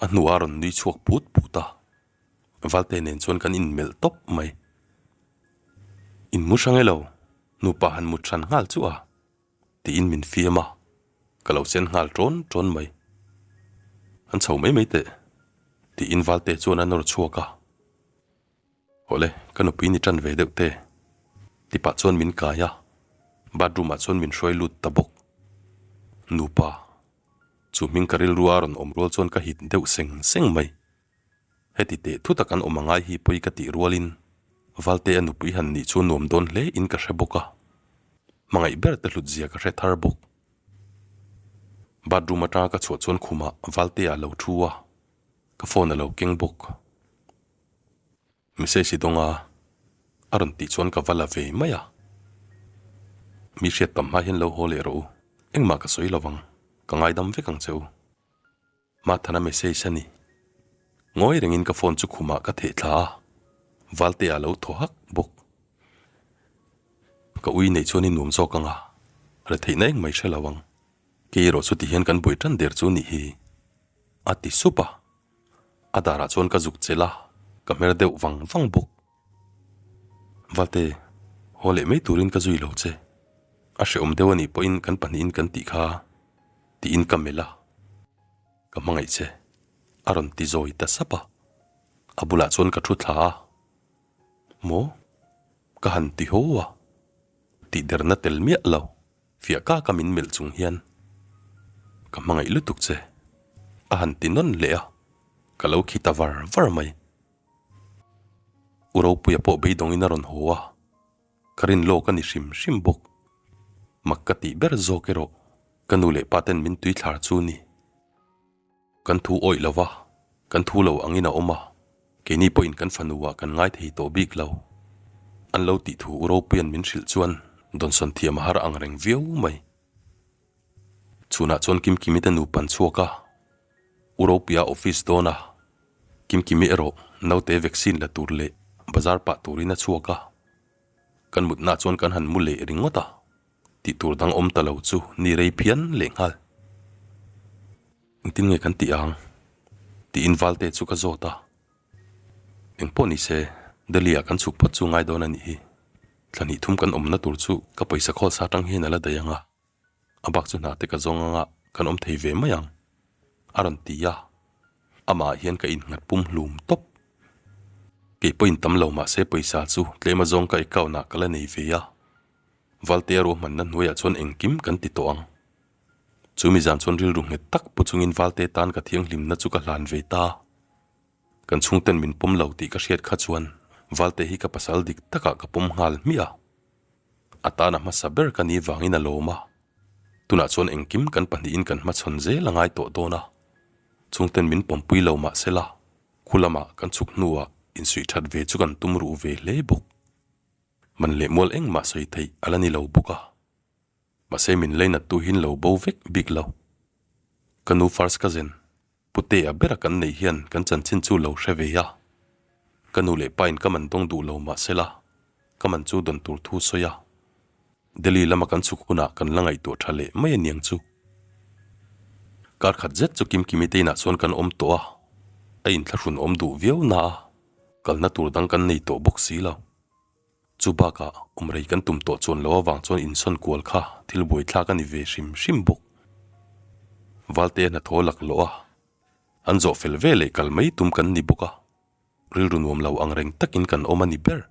[SPEAKER 1] A hnuah a rawn nui chhuak put put a, Valte nen chuan kan inmelh tawp mai. Inmu hrang elo, nupa han mut hran nghal chu a. Tiin min fiam a, ka lo sen nghal ṭawn ṭawn mai. An chho mai mai teh, tiin Valte chuan a nawr chhuak a. Hawle, ka nupui ni ṭan ve deuh te, ti pah chuan min kai a, bathroom ah chuan min hruai lut ta bawk. Nupa, chu hming ka rilru a rawn awm rual chuan ka hit deuh seng seng mai. Heti teh thu tak an awm angai hi pawi ka tih rualin Valte a nupui han nih chu nuam dawn hle in ka hre bawk a, hmangaih ber te hlut zia ka hre thar bawk. Bathroom atanga ka chhuah chuan khumah Valte a lo thu a, ka phone a lo keng bawk. Message i dawng a, a rawn tih chuan ka va la ve mai a. Mi hriat tam hma hian lo haw leh rawh u, engmah ka sawi lovang, ka ngaidam vek ang che u. Mathana message a ni. Ngawi rengin ka phone chu khumah ka theh thla a, Valtea lo thaw hak bawk. Ka ui neih chuan i nuam zawk ang a, retheihna eng mai hre lo ang. Kei erawh chu tihian kan buai tan der chu nih hi, a ti sup a. A darah chuan ka zuk chelh a, ka hmer deuh vang vang bawk. Valte, haw leh mai turin ka zui lo che. A hrehawm deuh a nih pawhin kan pahnihin kan tih kha tiin ka melh a, ka hmangaih che a rawn ti zawi ta sap a, a bulah chuan ka thu thla a, Maw? Ka han ti haw a, tihderna tel miah lo, fiah kaka min melh chung hian ka hmangaih lutuk che a han ti nawn leh a, ka lo khi ta var var mai. U Ropuia pawh beidawngin a rawn haw a. Ka rin lawk a ni hrim hrim bawk. Mak ka tih ber zawk erawh ka nu leh pa ten min tui thlar chu ni. Kan thu awih lo va, kan thu lo angin a awm a, keini pawhin kan fanu ah kan ngai thei tawh bik lo. An lo tih thu U Ropuia'n min hrilh chuan dawnsawn thiam a har ang reng viau mai. Chhunah chuan Kimkimi te nupan chhuak a, U Ropuia office dawn a, Kimkimi erawh naute vaccine la tur leh bazar pah turin a chhuak a, kan mutnaah chuan kan han mu leh ringawt a, tih tur dang awm ta lo chu ni rei phian leh nghal. Engtin nge kan tih ang? tiin Valte chu ka zawt a, Engpawh ni se, Delhi ah kan chhuk phawt chu ngai dawn a nih hi. Thla hnih thum kan awmna tur chu ka pawisa khawl sa atang hian a la daih ang a, a bak chu hna te ka zawng anga kan awm thei ve mai ang, a rawn ti a, amah ah hian ka innghat pum hlum tawp. Kei pawhin tam lo mahse pawisa chu tlem azawng ka account ah ka la nei ve a, Valtea ruahmanna hnuaiah chuan engkim kan ti tawh ang. Chu mi zan chuan rilru nghet tak pu chungin Valte tan ka thianghlimna chu ka hlan ve ta. Kan chhungten min pawm lo tih ka hriat kha chuan Valte hi ka pasal dik takah ka pawm nghal hmiah a. A tan a hmasa ber ka ni vangin a lawm a. Tunah chuan engkim kan pahnihin kan hmachhawn zel a ngai tawh dawn a. Chhungten min pawmpui lo mah sela, khu lamah kan chhuk hnuah insuih that ve chu kan tum ruh ve hle bawk. Man leh mual engmah sawi theih a la ni lo bawk a. Mahse min leinat tu hin lo bo vek bik lo. Ka nu first cousin. Putea bera kan neih hian kan chanchin chu lo hre ve a, ka nu leh pain ka man dawng duh lo mah sela, ka man chu dawn tur thu sawi a, Delhi lama kan chhuk hunah kan la ngaihtuah tha leh mai aniang chu. Kar khat zet chu Kimkimi te inah chuan kan awm tawh a, a inthlahrun awm duh viau na a, kalna tur dang kan nei tawh bawk si lo. Chu bakah awm rei kan tum tawh chuan lo avang chuan insawn kual kha thil buaithlak a ni ve hrim hrim bawk. Valte hnathawh lak lawh a, an zawh fel ve leh kal mai tum kan ni bawk a, rilru nuam lo ang reng takin kan awm a ni ber.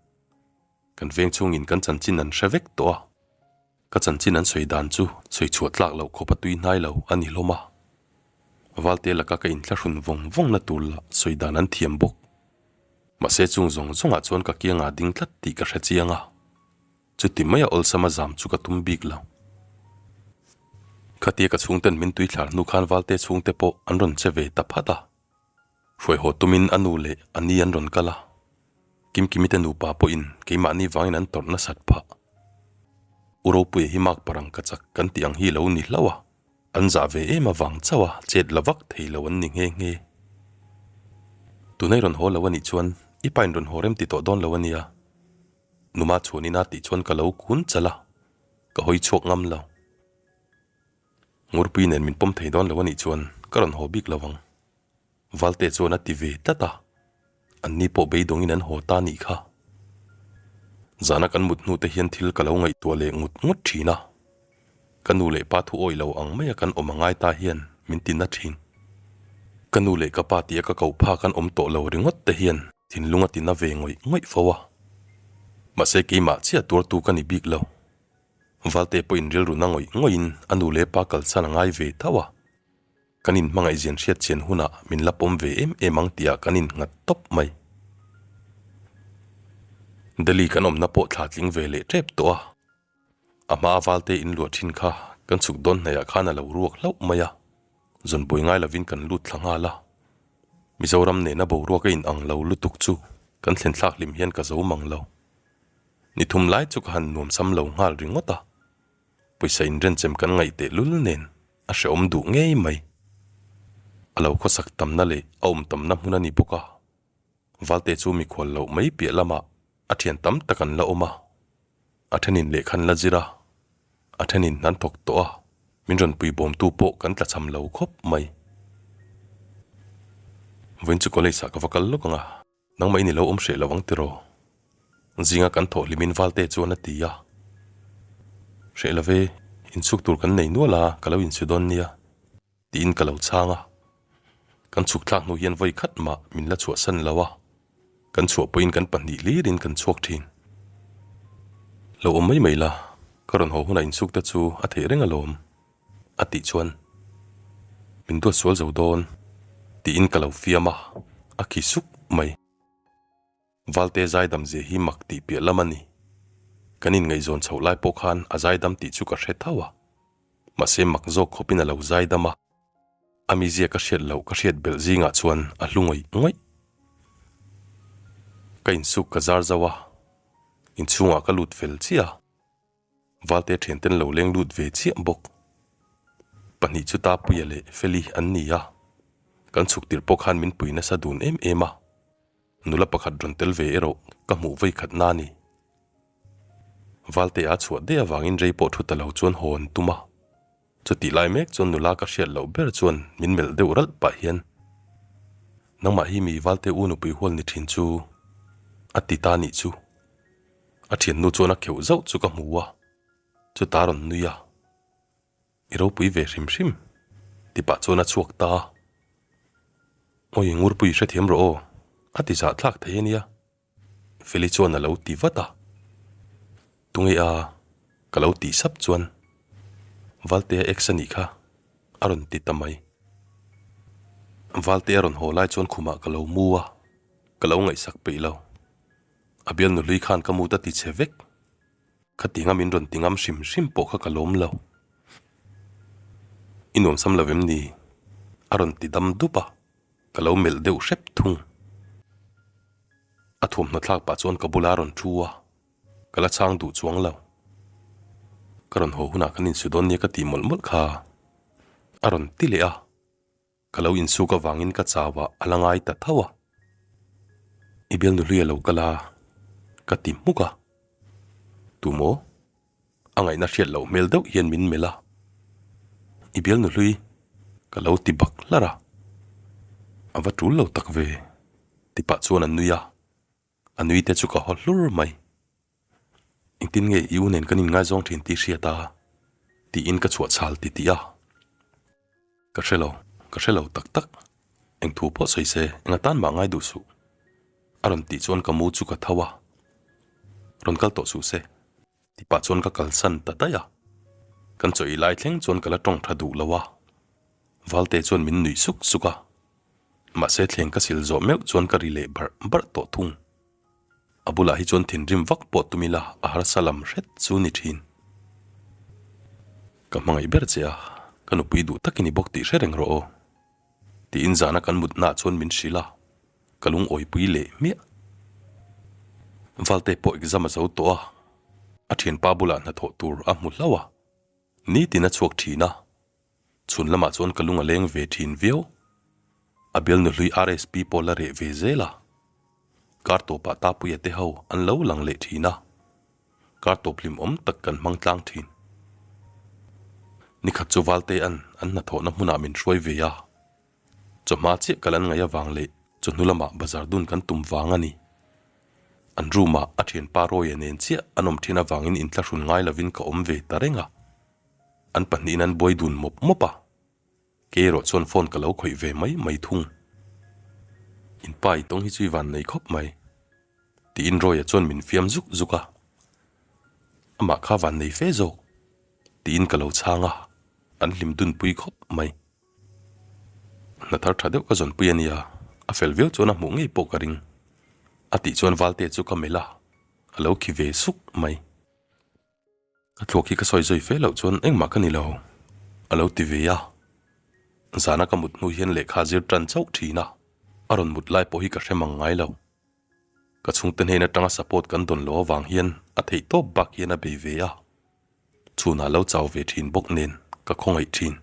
[SPEAKER 1] Kan veng chhungin kan chanchin an hre vek tawh a, Ka chanchin an sawi dan chu sawi chhuah tlak loh khawp a tui hnai lo a ni hlawm a. Valte laka ka inthlahrun vawng vawng na tur lah sawi dan an thiam bawk. Mahse chung zawng zawngah chuan ka kiangah ding tlat tih ka hre chiang a. Chuti maia awlsama zam chu ka tum bik lo. Khatia ka chhungten min tui thlar hnu khan Valte chhungte pawh an rawn che ve ta phat a. Hruaihaw tumin a nu leh a ni an rawn kal a, Kimkimi te nupa pawhin keimahni vangin an tawrh nasat phah. U Ropuia hi mak parang ka chak kan tih ang hi lo ni hlauh a, an zah ve em avang chauh a chet la vak thei lo an ni nghe nghe. Tunai rawn haw lo a nih chuan i pain rawn haw rem ti tawh dawn lo a nia. Numa chhuanin a tih chuan ka lo kun chalh a, ka hawi chhuak ngam lo. Ngurpui nen min pawm thei dawn lo a nih chuan ka rawn haw bik lo ang. Valte chuan a ti ve tlat a, anni pawh beidawngin an haw ta nih kha. Zana kan mut hnute hian thil ka lo ngaihtuah leh ngut ngut thin a, ka nu leh pa thu awih lo ang maia kan awm a ngai ta hian min ti na thin. Ka nu leh ka pa tia ka koh phak an awm tawh lo ringawt te hian thinlung a ti na ve ngawih ngawih fo a. Mahse keimah chiah tuartu ka ni bik lo. Valte pawhin rilru na ngawih ngawihin a nu leh pa kalsan a ngai ve tho a. Kan inhmangaihzian hriat chian hunah min la pawm ve em em ang tihah kan innghat tawp mai. Delhi kan awmna pawh thla tling ve leh tep tawh a. A hmaa Valte in luah thin kha kan chhuk dawn hnaihah khan a lo ruak hlauh mai a, zawnbuai ngai lovin kan lut thla nghal a. Mizoram nena boruak a inang lo lutuk chu kan thlen thlak hlim hian ka zo mang lo. Ni thum lai chu ka han nuamsam lo nghal ringawt a. Pawisa inrenchem kan ngaih teh lul nen a hrehawm duh ngei mai. A lo khawsak tamna leh a awm tamna hmun a ni bawk a, Valte chu mikhual loh mai piah lamah a thian tam tak an la awm a, a thenin lehkha an la zir a, a thenin an thawk tawh a, min rawn pui bawmtu pawh kan tlachham lo khawp mai. Vawiin chu college ah ka va kal lawk ang a. Nangmah in i lo awm hreh lo ang tiraw? Zinga kan thawh hlimin Valte chuan a ti a. Hreh lo ve, insuk tur kan nei nual a, ka lo insu dawn nia, tiin ka lo chhang a. Kan chhuk thlak hnu hian vawi khat mah min la chhuahsan lo a, kan chhuah pawhin kan pahnih hlirin kan chhuak thin. Lo awm mai mai la, ka rawn haw hunah insuk te chu a theih reng alawm, a tih chuan min duat sual zo dawn, tiin ka lo fiam a, a khi suk mai. Valte zaidam zia hi mak tih piah lam a ni. Kan inngaihzawn chhoh lai pawh khan a zaidam tih chu ka hre tho a. Mahse mak zawk khawpin a lo zaidam a. A mizia ka hriat loh ka hriat belh zingah chuan a hlu ngawih ngawih. Ka insuk ka zar zauh a, inchhungah ka lut fel chiah a. Valte thianten lo leng lut ve chiah bawk. Pahnih chu Tapuia leh Feli an ni a, kan chhuk tirh pawh khan min pui nasa dun em em a. Nula pakhat rawn tel ve erawh ka hmuh vei khat na ni. Valte a chhuah daih avangin rei pawh thu ta lo chuan haw an tum a. Chutih lai mek chuan nula ka hriat loh ber chuan min melh deuh ralh pah hian, Nangmah hi mi Valte u nupui hual ni thin chu a ti ta nih chu. A thiannu chuan a kheuh zauh chu ka hmu a, chuta rawn nui a, I ropui ve hrim hrim, ti pah chuan a chhuak ta a. Awi Ngurpui hrethiam rawh aw, a ti zahthlak thei a nia. Feli chuan a lo ti vat a, Tunge a? ka lo tih sap chuan Valtea ex a nih kha a rawn ti ta mai. Valtea rawn haw lai chuan khumah ka lo mu a, ka lo ngaihsak peih lo. A bialnu hlui khan ka mut a ti che vek. Khatinga min rawn ti ngam hrim hrim pawh kha ka lawm lo. I nuamsam lo em ni? A rawn ti dam dup a, ka lo melh deuh hrep thung. A thuamhnaw thlak pah chuan ka bula a rawn thu a, ka la chhang duh chuang lo. Ka rawn haw hunah kan insu dawn nia ka tih mawlh mawlh kha a rawn ti leh a. Ka lo insuk avangin ka chau a, a la ngai ta tho a. I bialnu hlui a lo kal a, ka ti hmuk a. Tu maw? A ngaihna hriat loh hmel deuh hian min melh a. I bialnu hlui? Ka lo ti bak hlar a. A va tul lo tak ve, ti pah chuan a nui a. A nui te chu ka haw hlur mai. Engtin nge i u nen kan inngaizawng thin tih hriat a? tiin ka chhuah chhal ti tih a. Ka hre lo, ka hre lo tak tak. Eng thu pawh sawi se, eng atan mah ngai duh suh. A rawn tih chuan ka mu chu ka tho a. Rawn kal tawh suh se. Ti pah chuan ka kalsan ta daih a. Kan chaw ei lai thleng chuan ka la tawng tha duh lo a. Valte chuan min nuih suk suk a. Mahse thleng ka sil zawh meuh chuan ka ri leh barh barh tawh thung. A bulah hi chuan thinrim vak pawh tum ila a harsa lam hret chu ni thin. Ka hmangaih ber che a, ka nupui duh takin i bawk tih hre reng rawh aw. Tiin zana kan mutnaah chuan min hrilh a, ka lungawipui leh hmiah. Valte pawh exam a zo tawh a, a thianpa bulah hnathawh tur a hmu hlauh a, nitin a chhuak thin a, Chhun lamah chuan ka lung a leng ve thin viau. A bialnu hlui RSP pawh la reh ve zel a. Kar tawpah Tapuia te ho an lo lang leh thin a. Kar tawp hlim awm tak kan hmang tlang thin. Nikhat chu Valtea'n an hnathawhna hmunah min hruai ve a. Chawhma chiah kal an ngaih avang leh chawhnu lamah bazar dun kan tum vang a ni. An room ah a thianpa Rawia nen chiah an awm thin avangin inthlahrun ngai lovin ka awm ve ta reng a. An pahnihin an buai dun mawp mawp a, kei erawh chuan phone ka lo khawih ve mai mai thung. In pa i tawng hi chu i van nei khawp mai, tiin Roy-a chuan min fiam zuk zuk a. Amah kha van nei fe zawk, tiin ka lo chhang a, an hlim dun pui khawp mai. Hna thar tha deuh ka zawnpui a nia, a fel viau chuan a hmuh ngei pawh ka ring, a tih chuan Valte chu ka melh a, a lo khi ve suk mai. Ka thluak hi ka sawi zui fe loh chuan engmah ka ni lo, a lo ti ve a. Zana ka mut hnu hian lehkha zir tan chauh thin a, a rawn mut lai pawh hi ka hre mang ngai lo. Ka chhungte hnen atanga support kan dawn loh avang hian a theih tawp bak hian a bei ve a, chhunah lo chau ve thin bawk nen ka khawngaih thin.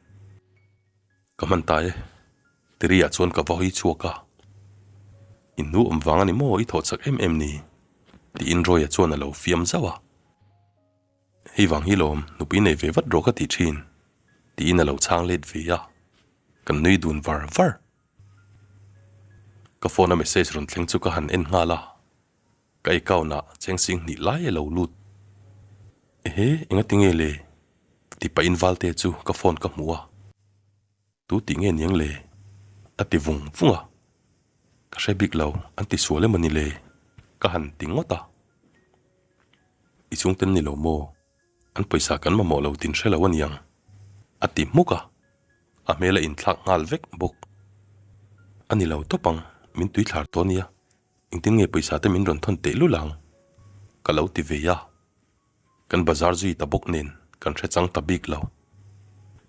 [SPEAKER 1] Ka hman ta e, Tiriah chuan ka va hawi chhuak a, In nu awm vang a ni maw i thawh chak em em ni? tiin Roy-a chuan a lo fiam zauh a. Hei vang hi lawm, nupui nei ve vat rawh ka ti thin, tiin a lo chhang let ve a, kan nui dun var var. Ka phone a message rawn thleng chu ka han en nghal a, ka account ah cheng sing hnih lai a lo lut. Ehe, engati nge le? Ti pahin Valte chu ka phone ka hmu a. Tu tih nge niang le? A ti vung vung a. Ka hre bik lo, an ti sual emaw ni le? Ka han ti ngawt a. I chhungten ni lo maw? An pawisa kan mamawh lo tin hre lo a niang, a ti hmuk a, a hmel a inthlak nghal vek bawk. A ni lo tawp ang, min tui thlar tawh nia, engtin nge pawisa te min rawn thawn teh lul ang? Ka lo ti ve a, kan bazar zui ta bawk nen kan hre chang ta bik lo.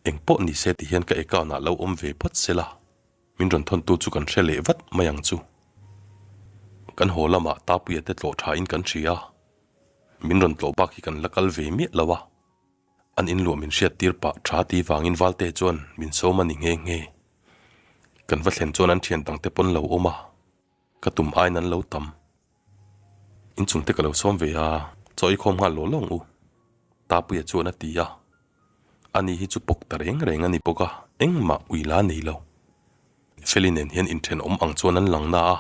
[SPEAKER 1] Eng pawh ni se ti hian ka account ah lo awm ve phawt se la, min rawn thawn tu chu kan hre leh vat mai ang chu. Kan haw lamah Tapuia te tlawh tha in kan hria a. Min rawn tlawh bak hi kan la kal ve miah lo a, an inluah min hriat tir pah tha ti vangin Valte chuan min sawm a ni nghe nghe. Kan va thlen chuan an thian dangte pawn lo awm a, ka tum aiin an lo tam. Inchungte ka lo sawm ve a, chaw i khawm nghal law lawng u, Tapuia chuan a ti a. Ani hi chu pawk ta reng reng a ni bawk a, engmah ui la nei lo. Feli nen hian inthenawm ang chuan an lang na a.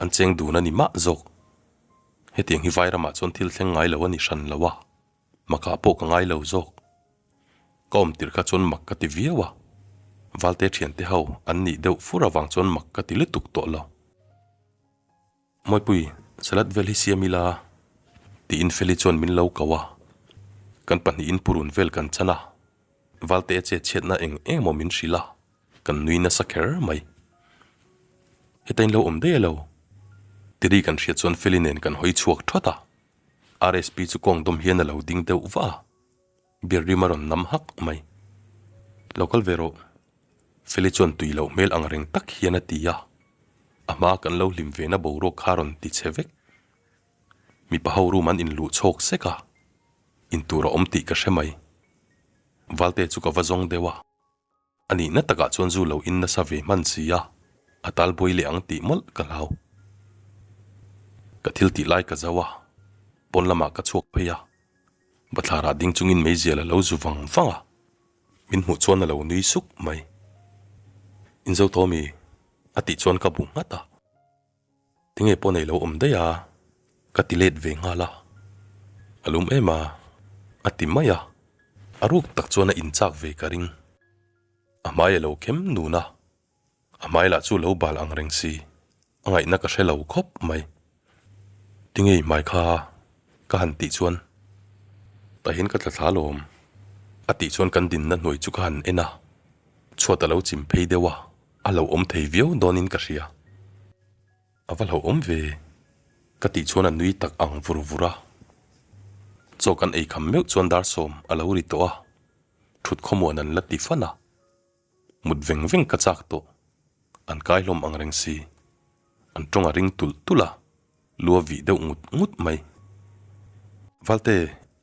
[SPEAKER 1] An cheng dun a ni mah zawk. Hetiang hi Vairamah chuan thil thleng ngai lo a ni hran lo a, makah pawh ka ngai lo zawk. Ka awm tirh kha chuan mak ka ti viau a, Valte thiante ho an nih deuh fur avang chuan mak ka ti lutuk tawh lo. Mawipui, salad vel hi siam ila tiin Feli chuan min lo ko a, kan pahnihin purun vel kan chan a, Valte a chetchhiatna eng eng maw min hrilh a. Kan nui nasa kher mai. Heta in lo awm daih elo? Tiri kan hriat chuan Feli nen kan hawi chhuak thawt a. RSP chu kawng dawm hian a lo ding deuh va a. Beer rim a rawn nam hak mai. Lo kal ve rawh. Feli chuan tui loh hmel ang reng tak hian a ti a. A hmaa kan lo hlim ve na boruak kha rawn ti che vek. Mipa ho room an inluh chhawk sek a. Intur a awm tih ka hre mai. Valte chu ka va zawng deuh a. A nihna takah chuan zu lo in nasa ve hman si a, a tal buai leh ang tih mawlh ka hlau. Ka thil tih lai ka zo a, pawn lamah ka chhuak phei a, bathlarah ding chungin meizial a lo zu vang vang a, min hmuh chuan a lo nui suk mai. Inzo Tommy a tih chuan ka bu nghat a. Tinge pawh nei lo awm daih a, ka ti let ve nghal a, a lum em a, a ti mai a, a ruk tak chuan a inchak ve ka ring. A hmai a lo khem nun a, a hmai lah chu lo bal ang reng si, a ngaihna ka hre lo khawp mai. Tinge i hmai kha ka han tih chuan tahin ka tla thla lawm a tih chuan kan dinna hnuai chu ka han en a, chhuat a lo chim phei deuh a. A lo awm thei viau dawnin ka hria. A va hlauhawm ve, ka tih chuan a nui tak ang vur vur a. Chaw kan ei kham meuh chuan dar sawm a lo ri tawh a, thut khawmuan an la ti fan a. Mut veng veng ka chak tawh, an kai hlawm ang reng si. An tawng a ring tulh tulh a, lu a vih deuh ngut ngut mai. Valte,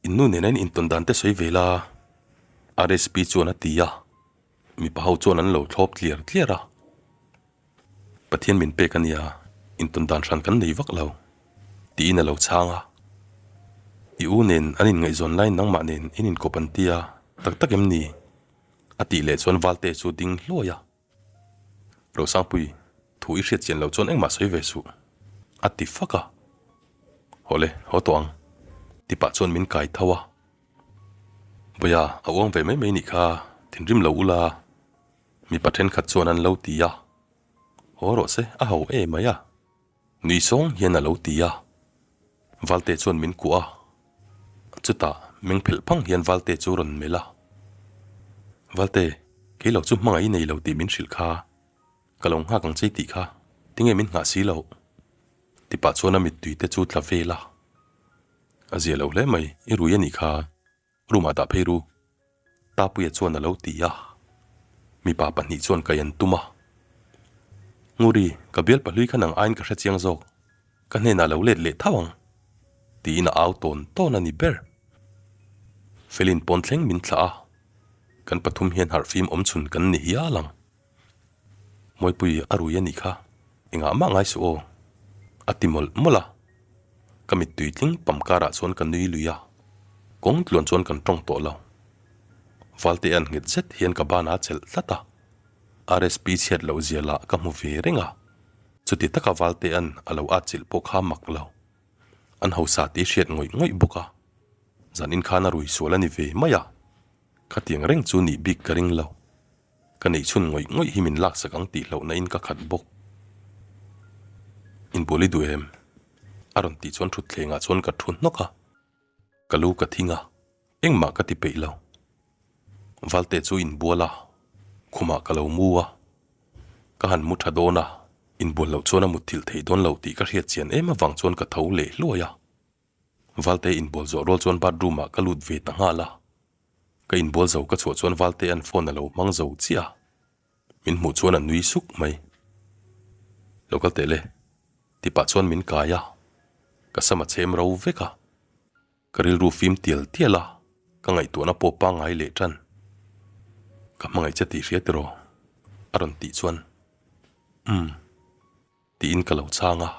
[SPEAKER 1] in nu nena in intawn dan te sawi ve la, RSP chuan a ti a. Mipa ho chuan an lo thlawp tliar tliar a, Pathian min pek a nia, intawn dan hran kan nei vak lo, tiin a lo chhang a. I u nen an inngaihzawn laiin nangmah nen in inkawp an ti a, tak tak em ni? A tih leh chuan Valte chu ding hluai a. Rosangpui, thu i hriat chian loh chuan engmah sawi ve suh, a ti fak a. Hawle, haw tawh ang, ti pah chuan min kai tho a. Bawia, a uang ve mai mai nih kha, thinrim lo ula, mipa thenkhat chuan an lo ti a. Haw rawh se, a ho e mai a, nui sawng hian a lo ti a. Valte chuan min kuah a, chutah meng phelh phang hian Valte chu rawn melh a. Valte, kei lo chu hmangaih i nei lo tih min hrilh kha, ka lo nghak ang che i tih kha, tinge min nghah si loh? Tipah chuan a mittui te chu tla vel a. A zia lo hle mai, i rui a nih kha, room ah dah phei ru. Tapuia chuan a lo ti a, mipa pahnih chuan kai an tum a. Nguri, ka bial pahlui kha nang aiin ka hre chiang zawk, ka hnenah lo let leh tho ang, tiin a au tawn tawn a ni ber. Felin pawn thleng min thlah a, kan pathum hian harhfim awm chhun kan ni hial ang. Mawipui a rui a nih kha, engah mah ngai suh aw, a ti mawlh mawlh a. Ka mittui tling pam karah chuan ka nui lui a, kawng tluan chuan kan tawng tawh lo. Valte an nghet zet hian ka ban a chelh tlat a, RSP chhiat loh zia lah ka hmu ve reng a, chuti taka Valte an a lo atchilh pawh kha mak lo. An hausa tih hriat ngawih ngawih bawk a. Zanin khan a rui sual a ni ve mai a, khatiang reng chu nih bik ka ring lo. Ka neih chhun ngawih ngawih hi min laksak ang tih hlauhna in ka khat bawk. Inbual i duh em? A rawn tih chuan thutthlengah chuan ka thu hnawk a, ka lu ka thing a, engmah ka ti peih lo. Valte chu inbual a, khumah ka lo mu a, ka han mu tha dawn a, inbual loh chuan a mutthilh thei dawn lo tih ka hriat chian em avang chuan ka tho leh hluai a. Valte inbual zawh rual chuan bathroom ah ka lut ve ta nghal a, ka inbual zo ka chhuah chuan Valte an phone a lo hmang zo chiah a, min hmuh chuan a nui suk mai. Lo kal teh le, ti pah chuan min kai a, ka sam a chhem ro vek a, ka rilru fim tial tial a, ka ngaihtuahna pawh pangngai leh tan. Ka hmangaih che tih hria tiraw? a rawn tih chuan, Umm. Tiin ka lo chhang a,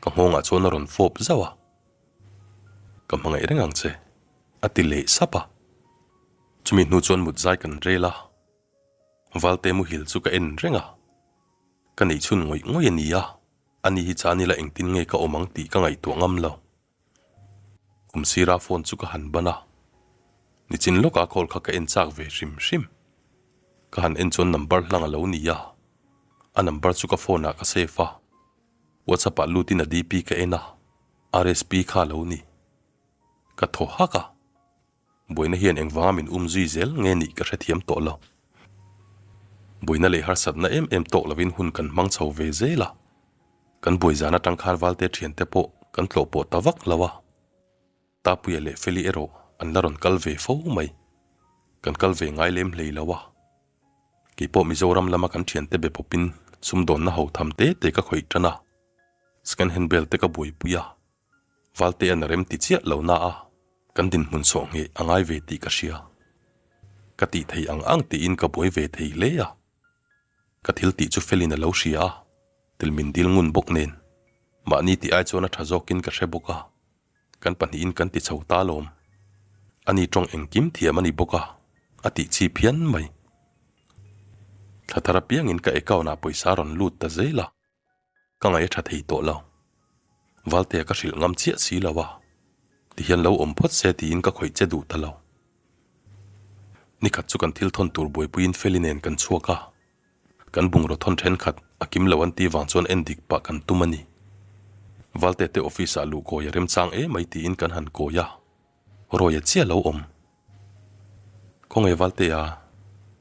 [SPEAKER 1] ka nghawngah chuan a rawn fawp zauh a, Ka hmangaih reng ang che, a ti leh sap a. Chumi hnu chuan mut zai kan rel a, Valte muhil chu ka en reng a, ka neih chhun ngawih ngawih a ni a, ani hi chan ila engtin nge ka awm ang tih ka ngaihtuah ngam lo. Kum sira phone chu ka han ban a, nichin lawkah call kha ka en chak ve hrim hrim. Ka han en chuan number hlang a lo ni a, a number chu ka phone ah ka save a, WhatsApp ah lutin a DP ka en a, RSP kha a lo ni. Ka thaw hak a, buaina hian engvanga min um zui zel nge nih ka hrethiam tawh lo. Buaina leh harsatna em em tawk lovin hun kan hmang chho ve zel a, kan buai zan atang khan Valte thiante pawh kan tlawh pawh ta vak lo a, Tapuia leh Feli erawh an la rawn kal ve fo mai. Kan kal ve ngai lem hlei lo a, keipawh Mizoram lama kan thiante be pawpin sumdawnna ho tham te te ka khawih tan a, second hand bel te ka buaipui a, Valte an rem ti chiah lo na a, kan dinhmun sawh ngheh a ngai ve tih ka hria. Ka tih thei ang ang tiin ka buai ve thei hle a. Ka thil tih chu felin a lo hria a, til min dil ngun bawk nen. Mahni tih ai chuan a tha zawkin ka hre bawk a, kan pahnihin kan ti chho ta lawm. Ani tawng engkim thiam a ni bawk a, a tih chi phian mai. Thla thar apiangin ka account ah pawisa a rawn lut ta zel a. Ka ngaih a tha thei tawh lo. Valtea ka hrilh ngam chiah si lo a, tihian lo awm phawt se tiin ka khawih che duh ta lo. Nikhat chu kan thil thawn tur buaipuiin Feli nen kan chhuak a, kan bungraw thawn thenkhat a kim lo an tih vang chuan en dik pah kan tum a ni. Valtea te office ah luh kawi a remchang emai tiin kan han kawi a, Rawia chiah lo awm. Khawngaih Valtea?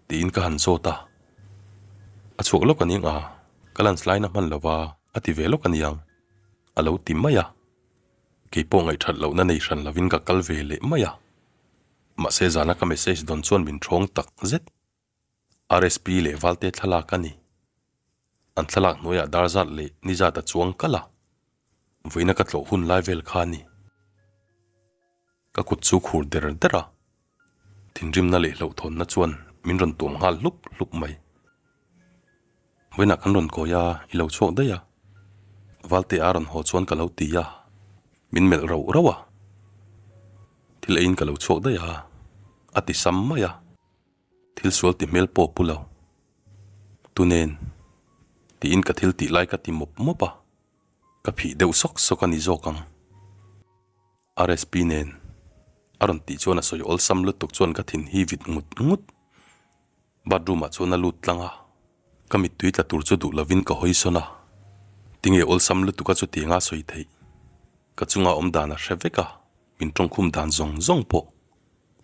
[SPEAKER 1] tiin ka han zawt a. A chhuak lawk a ning a, ka lunch line a hman lo va, a ti ve lawk a niang, a lo ti mai a. Kei pawh ngaihthat lohna nei hran lovin ka kal ve leh mai a. Mahse zana ka message dawn chuan min thawng tak zet. RSP leh Valte thlalak a ni. An thlalak hnuaiah dar zat leh ni zat a chuang kalh a, vawiina ka tlawh hun lai vel kha a ni. Ka kut chu khur der der a, thinrimna leh hlauhthawnna chuan min rawn tuam nghal hlup hlup mai. Vawiinah kan rawn kawi a, i lo chhuak daih a. Valte a rawn haw chuan ka lo ti a, min melh rauh rauh a. Thil eiin ka lo chhuak daih a, a ti sam mai a. Thil sual ti hmel pawh pu lo. Tu nen? Tiin ka thil tih lai ka ti mawp mawp a, ka phih deuh sawk sawk a ni zawk ang. RSP nen a rawn tih chuan a sawi awlsam lutuk chuan ka thin hi vit ngut ngut. Bathroom ah chuan a lut tlang a, ka mittui tla tur chu duh lovin ka hawi sawn a. Tinge awlsam lutuk a chutiang a sawi theih? Ka chunga awm dan a hre vek a, min tawngkhum dan zawng zawng pawh.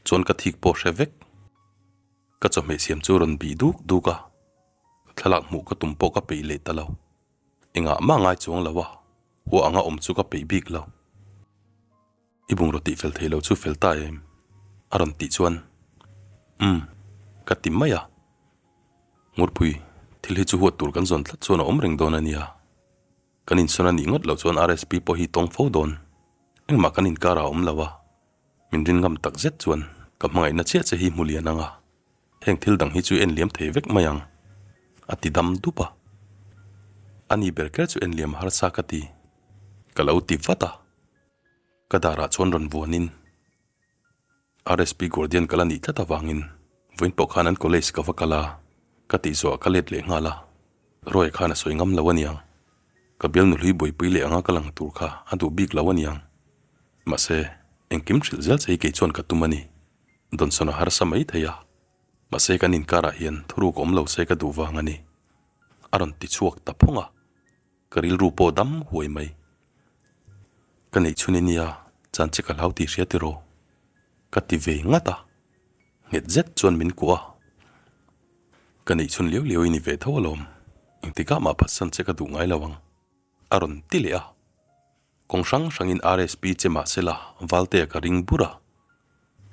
[SPEAKER 1] Chuan ka thik pawh hre vek. Ka chawhmeh siam chu rawn bih duk duk a, thlalak hmuh ka tum pawh ka peih leh ta lo. Engah mah ngai chuang lo a, hua anga awm chu ka peih bik lo. I bungraw tih fel thei lo chu fel ta em? A rawn tih chuan, Umm, ka ti mai a. Ngurpui, thil hi chu huat tur kan zawn tlat chuan a awm reng dawn a nia. Kan insawn a nih ngawt loh chuan RSP pawh hi tawng fo dawn. Engmah kan inkar ah a awm lo a, Min rin ngam tak zet chuan ka hmangaihna chiah che hi hmu lian ang a, heng thil dang hi chu en liam thei vek mai ang, a ti dam dup a. Ani ber ker chu en liam harsa ka ti, ka lo ti vat a. Ka darah chuan rawn vuanin RSP Guardian ka la nih tlat avangin vawiin pawh khan an college ka va kal a, ka tih zawhah ka let leh nghal a, Roy khan a sawi ngam lo aniang. Ka bialnu hlui buaipui leh anga ka lang tur kha a duh bik lo aniang. Mahse. Engkim hrilh zel che hi kei chuan ka tum a ni. Dawnsawn a harsa mai thei a, mahse kan inkarah hian thuruk awm lo se ka duh vang a ni. A rawn ti chhuak ta phawng a, ka rilru pawh dam huai mai. Ka neih chhun i nia, chan che ka hlau tih hria tiraw? Ka ti ve ngat a, nghet zet chuan min kuah a. Ka neih chhun liau liau i ni ve tho alawm, engtikah mah phatsan che ka duh ngai lo ang, a rawn ti leh a. Kawng hrang hrangin RSP che mah sela Valtea ka ring bur a.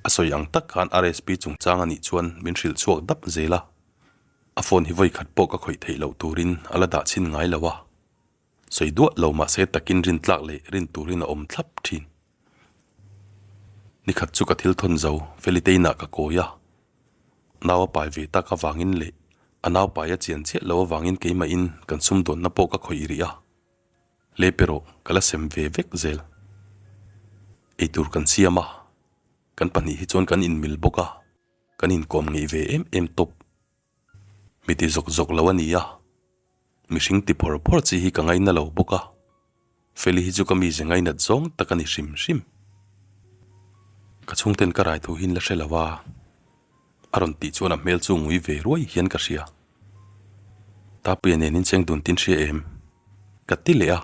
[SPEAKER 1] A sawi ang tak khan RSP chungchang a nih chuan min hrilh chhuak dap zel a. A phone hi vawi khat pawh ka khawih theih loh turin a la dah chhin ngai lo a. Sawi duah lo mah se takin rin tlak leh rin turin a awm thlap thin. Nikhat chu ka thil thawn zo Felitein-ah ka kawi a. Nau a pai ve tak avangin leh a nau pai a chian chiah lo avangin keimahin kan sumdawnna pawh ka khawih rih a. Lep erawh ka la sem ve vek zel. Eitur kan siam a, kan pahnih hi chuan kan inmil bawk a, kan inkawm ngeih ve em em tawp. Mi ti zawk zawk lo a ni a, mihring ti phawr phawr chi hi ka ngaina lo bawk a, Feli hi chu ka mize ngainat zawng tak a ni hrim hrim. Ka chhungten ka rai thu hi in la hre lo a. A rawn tih chuan a hmel chu ngui ve ruai hian ka hria. Tapuia nen in cheng dun tin hria em? Ka ti leh a,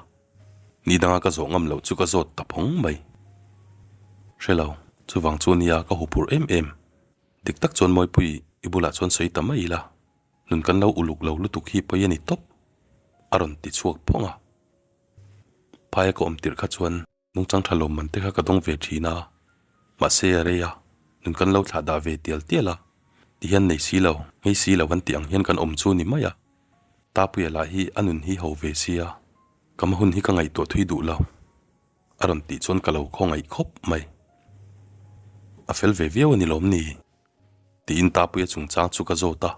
[SPEAKER 1] ni danga ka zawh ngam loh chu ka zawt ta phawng mai. Hre lo, chuvang chu nia ka huphurh em em. Dik tak chuan Mawipui i bulah chuan sawi ta mai ila, nun kan lo uluk lo lutuk hi pawi a ni tawp, a rawn ti chhuak phawng a. Phaia ka awm tirh kha chuan Nungchang tha lawmman te kha ka dawng ve thin a, mahse a rei a, nun kan lo thlah dah ve tial tial a, ti hian nei si lo, ngei si lo an tih ang hian kan awm chu ni mai a. Tapuia lah hi a nun hi ho ve sia, ka hma hun hi ka ngaihtuah thui duh lo, a rawn tih chuan ka lo khawngaih khawp mai. A fel ve viau a ni lawm ni? tiin Tapuia chungchang chu ka zawt a.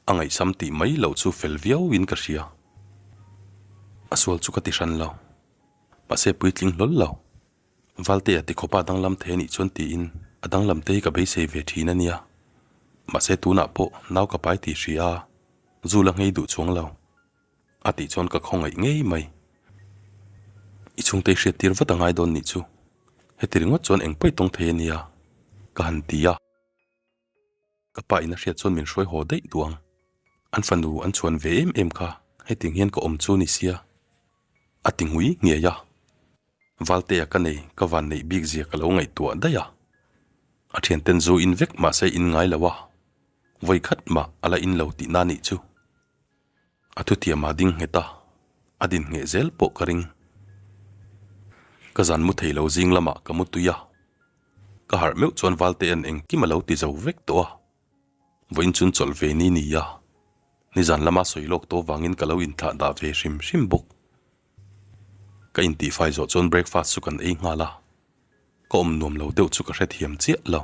[SPEAKER 1] A ngaihsam tih mai loh chu fel viau in ka hria. A sual chu ka ti hran lo. Mahse puitling hlawl lo. Valtea ti khawpa danglam thei anih chuan tiin a danglam te hi ka beisei ve thin a nia. Mahse tunah pawh nau ka pai tih hria a, zu la nghei duh chuang lo. A tih chuan ka khawngaih ngei mai. I chhungte i hriat tir vat a ngai dawn nih chu. Heti ringawt chuan eng pawi tawng thei a nia ka han ti a. Ka pa in a hriat chuan min hruai haw daih duh ang. An fanu an chhuan ve em em kha hetiang hian ka awm chu ni sia. A ti ngui ngei a. Valtea ka nei ka van neih bik zia ka lo ngaihtuah daih a. A thianten zu in vek mahse in ngai lo a. Vawi khat mah a la in lo tihna nih chu. A thutiam a ding nghet a, a din ngheh zel pawh ka ring. Ka zan mu thei lo zing lamah ka mu tui a, ka harh meuh chuan Valtea'n engkim a lo ti zo vek tawh a. Vawiin chun chawlh ve ni ni a, nizan lama sawi lawk tawh vangin ka lo inthlah dah ve hrim hrim bawk. Ka intihfai zawh chuan breakfast chu kan ei nghal a, ka awm nuam lo deuh chu ka hrethiam chiah lo.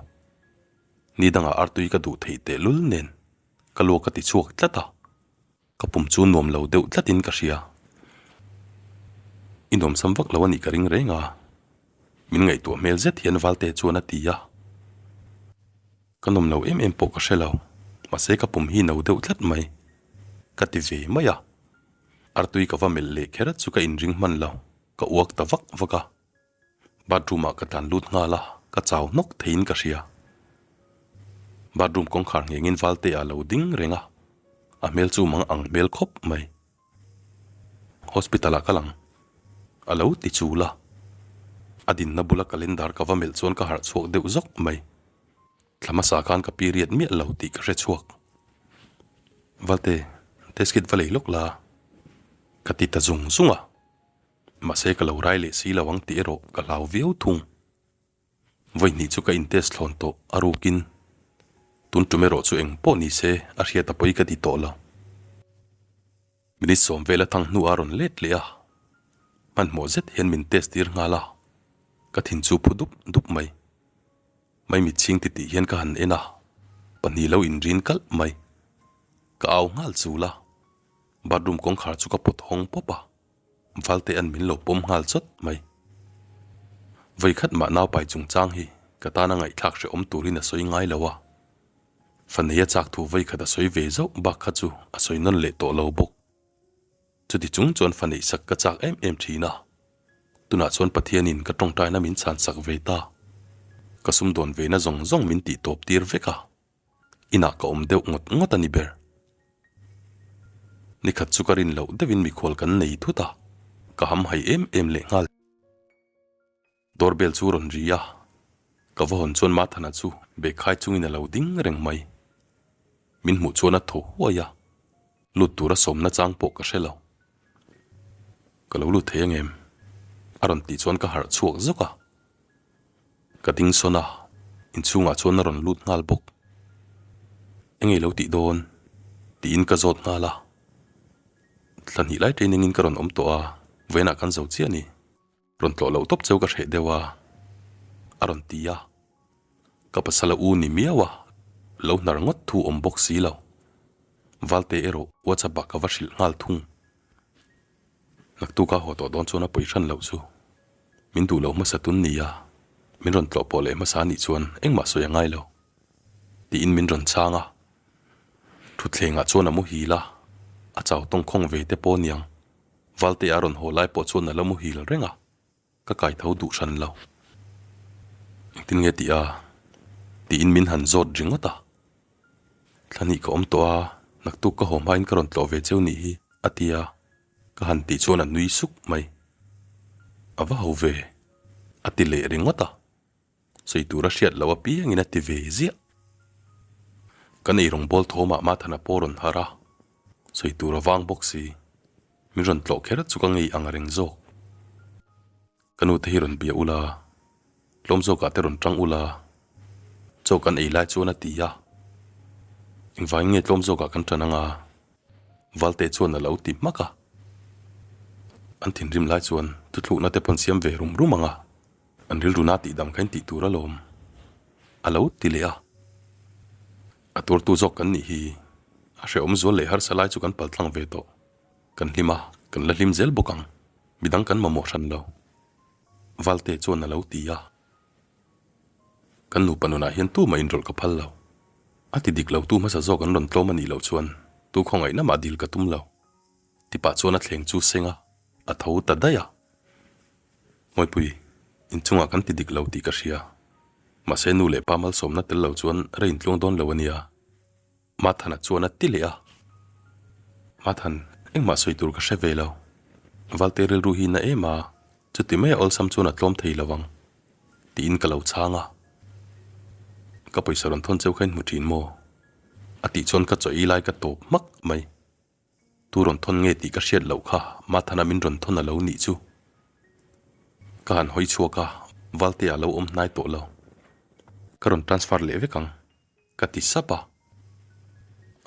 [SPEAKER 1] Ni dangah artui ka duh theih tehlul nen. Ka luak ka ti chhuak tlat a, ka pum chu nuam lo deuh tlatin ka hria. I nuamsam vak lo a nih ka ring reng a, min ngaihtuah hmel zet hian Valte chuan a ti a. Ka nawm lo em em pawh ka hre lo, mahse ka pum hi no deuh tlat mai, ka ti ve mai a. Artui ka va melh leh kher chu ka inring hman lo, ka uak ta vak vak a. Bathroom ah ka tlan lut nghal a, ka chau hnawk theiin ka hria. Bathroom kawngkhar nghengin Valte a lo ding reng a, a hmel chu mang ang hmel khawp mai. Hospital ah ka lang a lo ti chul a, a dinna bula calendar ka va melh chuan ka harh chhuak deuh zawk mai. Thla hmasa khan ka period miah lo tih ka hre chhuak. Valte, test kit va lei lawk la, ka ti ta zung zung a. Mahse ka lo rai leh si lo ang tih erawh ka hlau viau thung. Vawihnih chu ka in test thlawn tawh a rukin tun tum erawh chu eng pawh ni se a hriat a pawi ka ti tawh lo. Minute sawm vel a thang hnu a rawn let leh a, hmanhmawh zet hian min test tir nghal a, ka thin chu phu dup dup mai. Maimit chhing titih hian ka han en a, pahnih lo inrin kalh mai. Ka au nghal chul a, bathroom kawngkhar chu ka pawt hawng pawp a. Valtea'n min lo pawm nghal chawt mai. Vawikhat mah naupai chungchang hi ka tana ngaihthlak hrehawm turin a sawi ngai lo a. Faneia chak thu vawikhat a sawi ve zauh bak kha chu a sawi nawn leh tawh lo bawk. Chuti chung chuan faneih sak ka chak em em thin a. Tunah chuan Pathianin ka tawngtaina min chhan sak ve ta. Ka sumdawn ve na zawng zawng min tih tawp tir vek a, inah ka awm deuh ngawt ngawt a ni ber. Nikhat chu ka rin loh deuhin mikhual kan nei thut a, ka ham hai em em leh nghal. Doorbell chu rawn ri a, ka va hawn chuan Mathana chu bag khai chungin a lo ding reng mai. Min hmuh chuan a thaw huai a, lut tura sawmna chang pawh ka hre lo. Ka lo lut thei angem? A rawn tih chuan ka harh chhuak zawk a. Ka ding sawn a, inchhungah chuan a rawn lut nghal bawk. Engei lo tih dawn? Tiin ka zawt nghal a. Thla hnih lai training in ka rawn awm tawh a, vawiinah kan zo chiah a ni. Rawn tlawh loh tawp cheu ka hreh deuh a, a rawn ti a. Ka pasal a u ni miau a, lo hnar ngawt thu awm bawk si lo. Valte erawh WhatsApp ah ka va hrilh nghal thung. Naktuk a haw tawh dawn chuan a pawi hran loh chu. Min duh lo hmasa tun ni a, min rawn tlawh pawh leh hmasa anih chuan engmah sawi a ngai lo. Tiin min rawn chhang a. Thutthlengah chuan a muhil a, a chau tawngkhawng ve te pawh aniang. Valte a rawn haw lai pawh chuan a la muhil reng a, ka kai tho duh hran lo. Engtin nge tih a? Tiin min han zawt ringawt a. Thla hnih ka awm tawh a, naktuk ka haw hmain ka rawn tlawh ve cheu nih hi, a ti a, ka han tih chuan a nui suk mai. A va ho ve, a ti leh ringawt a. Sawi tur a hriat loh apiangin a ti ve ziah. Kan eirawng bawl thawmah Mathana pawh rawn harh a, sawi tur a vang bawk si. Min rawn tlawh kher chu ka ngei ang reng zawk. Ka nu te hi rawn bia ula, tlawm zawkah te rawn tang ula, chaw kan ei lai chuan a ti a. Engvangin nge tlawm zawkah kan tan anga? Valte chuan a lo ti hmak a. An thinrim lai chuan thuthlukna te pawn siam ve rum rum anga. An rilru na tih dam kha in tih tur alawm a lo ti leh a. A tuartu zawk kan nih hi a hrehawm zual leh harsa lai chu kan pal tlang ve tawh. Kan hlim a, kan la hlim zel bawk ang. Midang kan mamawh hran lo. Valte chuan a lo ti a. Kan nupa nunah hian tumah inrawlh ka phal lo. A ti dik lo tu hmasa zawk an rawn tlawm a nih loh chuan tu khawngaihna mah dil ka tum lo. Tipa chuan a thleng chu seng a, a tho ta daih a. Mawipui, inchungah kan ti dik lo tih ka hria. Mahse nu leh pa malsawmna tel lo chuan rei intluang dawn lo a nia. Mathana chuan a ti leh a. Mathan, engmah sawi tur ka hre ve lo. Valte rilru hi na em a, chuti mai a awlsam chuan a tlawm thei lo ang. Tiin ka lo chhang a. Ka pawisa rawn thawn cheu kha in hmu thin maw? A tih chuan ka chaw ei lai ka tawp hmak mai. Tu rawn thawn nge tih ka hriat loh kha Mathana min rawn thawn a lo nih chu. Ka han hawi chhuak a, Valte a lo awm hnai tawh lo. Ka rawn transfer leh vek ang, ka ti sap a.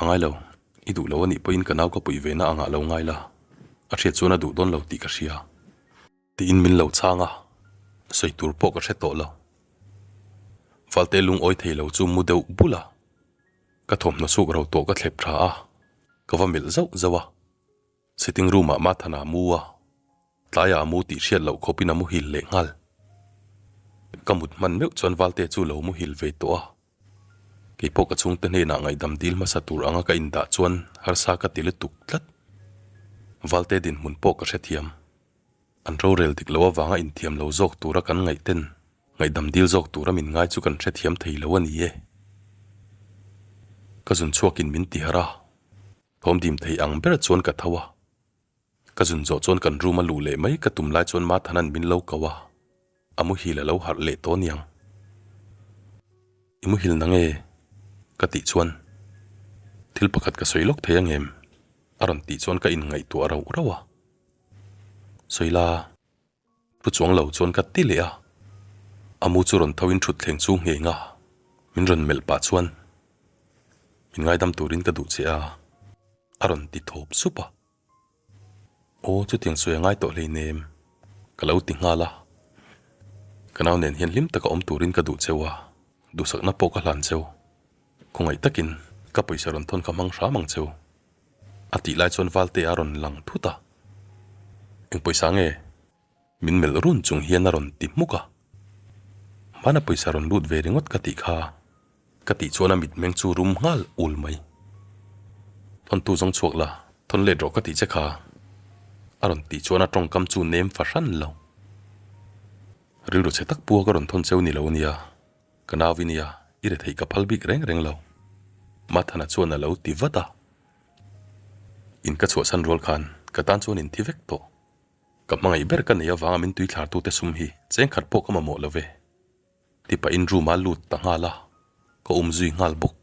[SPEAKER 1] A ngai lo, i duh lo a nih pawhin ka nau ka puih ve na angah lo ngai la, a hriat chuan a duh dawn lo tih ka hria. Tiin min lo chhang a, sawi tur pawh ka hre tawh lo. Valte lungawi thei lo chu mu deuh bul a. Ka thawmhnaw suk ro tawh ka thlep tha a, ka va melh zauh zauh a. Sitting room ah Mathana a mu a, tlaiah a mu tih hriat loh khawpin a muhil leh nghal. Ka mut hman meuh chuan Valte chu lo muhil ve tawh a. Keipawh ka chhungte hnenah ngaihdam dil hmasa tur anga ka indah chuan harsa ka ti lutuk tlat. Valte dinhmun pawh ka hrethiam. An rorel dik loh avanga inthiam lo zawk tura kan ngaihten ngaihdam dil zawk tura min ngai chu kan hrethiam thei lo a ni e. Ka zun chhuakin min ti harh a, thawm dim thei ang ber chuan ka tho a. Ka zun zawh chuan kan room a luh leh mai ka tum lai chuan Mathanan min lo ko a, a muhil a lo harh leh tawh aniang. I muhil na nge? Ka tih chuan thil pakhat ka sawi lawk thei angem? A rawn tih chuan ka inngaihtuah rauh rauh a. Sawi la. Thu chuang lo chuan ka ti leh a, a mu chu rawn tho in thut thleng chu ngheng a, min rawn melh pah chuan min ngaidam turin ka duh che a, a rawn ti thawp sup a. Aw chutiang sawi a ngai tawh hleinem, ka lo ti nghal a, ka nau nen hian hlim taka awm turin ka duh cheu a, duhsakna pawh ka hlan cheu, khawngaih takin ka pawisa rawn thawn kha hmang hram ang cheu. A tih lai chuan Valte a rawn lang thut a, Eng pawisa nge? Min melh run chung hian a rawn ti hmuk a. Hmana pawisa rawn lut ve ringawt ka tih kha ka tih chuan a mitmeng chu rum nghal ul mai. Thawntu zawng chhuak la, thawn let rawh ka tih che kha a rawn tih chuan a tawngkam chu nem fahran lo. Rilru chhe tak pua ka rawn thawn cheu ni lo nia. Ka nau i nia, i retheih ka phal bik reng reng lo. Mathana chuan a lo ti vat a. In ka chhuahsan rual khan ka tan chuan in thi vek tawh. Ka hmangaih ber ka nei avanga min tuithlartute sum hi cheng khat pawh ka mamawh lo ve. Ti pahin room a lut ta nghal a, ka um zui nghal bawk.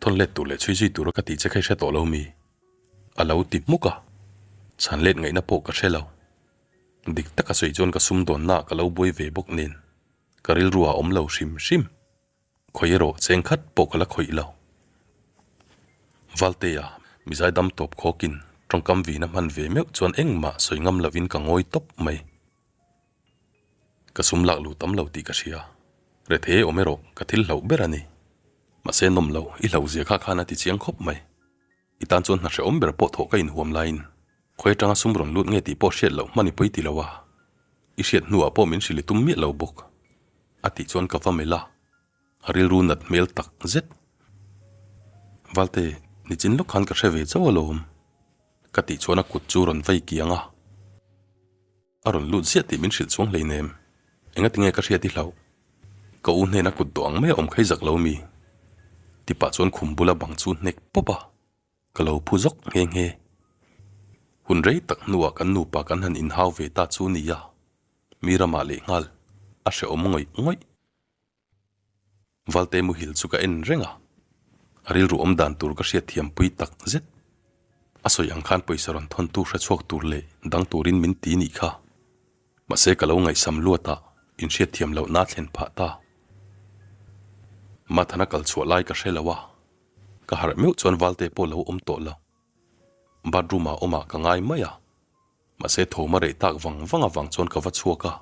[SPEAKER 1] Thawn let tur leh chhui zui tura ka tih che kha i hre tawh lo mi? A lo ti hmuk a, chhan let ngaihna pawh ka hre lo. Dik taka sawi chuan ka sumdawnna ah ka lo buai ve bawk nen ka rilru ah awm lo hrim hrim. Khawih erawh cheng khat pawh ka la khawih lo. Valtea, mizai dam tawp khawkin tawngkam vina hman ve meuh chuan engmah sawi ngam lovin ka ngawi tawp mai. Ka sum lak lu tam lo tih ka hria. Rethei awm erawh ka thil hlauh ber a ni. Mahse nawm lo, i hlauh zia kha khan a ti chiang khawp mai. I tan chuan hna hrehawm ber pawh thawh ka inhuam laiin khawi atanga sum rawn lut nge tih pawh hriat loh hman i pawi ti lo a, i hriat hnuah pawh min hrilh i tum miah lo bawk. A tih chuan ka va melh a, a rilru nat hmel tak zet. Valte, nichin lawk khan ka hre ve chauh alawm. Ka tih chuan a kut chu rawn vei kiang a. A rawn lut ziah tih min hrilh chuang hleinem. Enga tinge ka hriat i hlauh? Ka u hnena kut dawh ang mai a awm kha i zak lo mi? Ti pah chuan khum bula bang chu hnek pawp a, ka lo phu zawk nghe nghe. Hun rei tak hnuah kan nupa kan han inhau ve ta chu nia, mi ramah lehnghal a hrehawm ngawih ngawih. Valte muhil chu ka en reng a, a rilru awm dan tur ka hriat thiam pui tak zet. A sawi ang khan pawisa rawn thawntu hre chhuak tur leh dang turin min ti nih kha. Mahse ka lo ngaihsam luat a, in hriat thiam loh na thlen phah ta. Mathana kal chhuah lai ka hre lo a, ka harh meuh chuan Valte pawh lo awm tawh lo. Bathroom ah awmah ka ngai mai a, mahse thawm a reh tak vang vang avang chuan ka va chhuak a,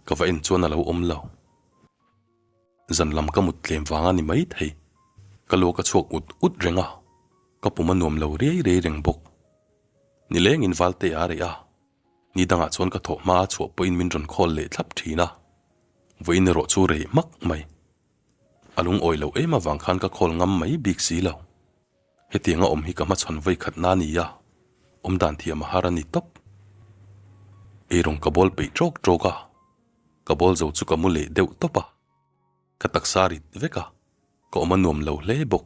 [SPEAKER 1] ka va en chuan a lo awm lo. Zan lam ka mut tlem vang a ni mai thei. Ka luak a chhuak ut ut reng a, ka pum a nuam lo riai riai reng bawk. Nilengin Valte a reh a, ni dangah chuan ka thawh hma a chhuah pawhin min rawn khawl leh thlap thin a, vawiin erawh chu reh hmak mai. A lungawi loh em avang khan ka khawl ngam mai bik si lo. Hetianga awm hi ka hmachhawn vawi khat na ni a, awm dan thiam a har a ni tawp. Eirawng ka bawl peih tawk tawk a, ka bawl zo chu ka mu leh deuh tawp a, ka taksa rit vek a, ka awm a nuam lo hle bawk.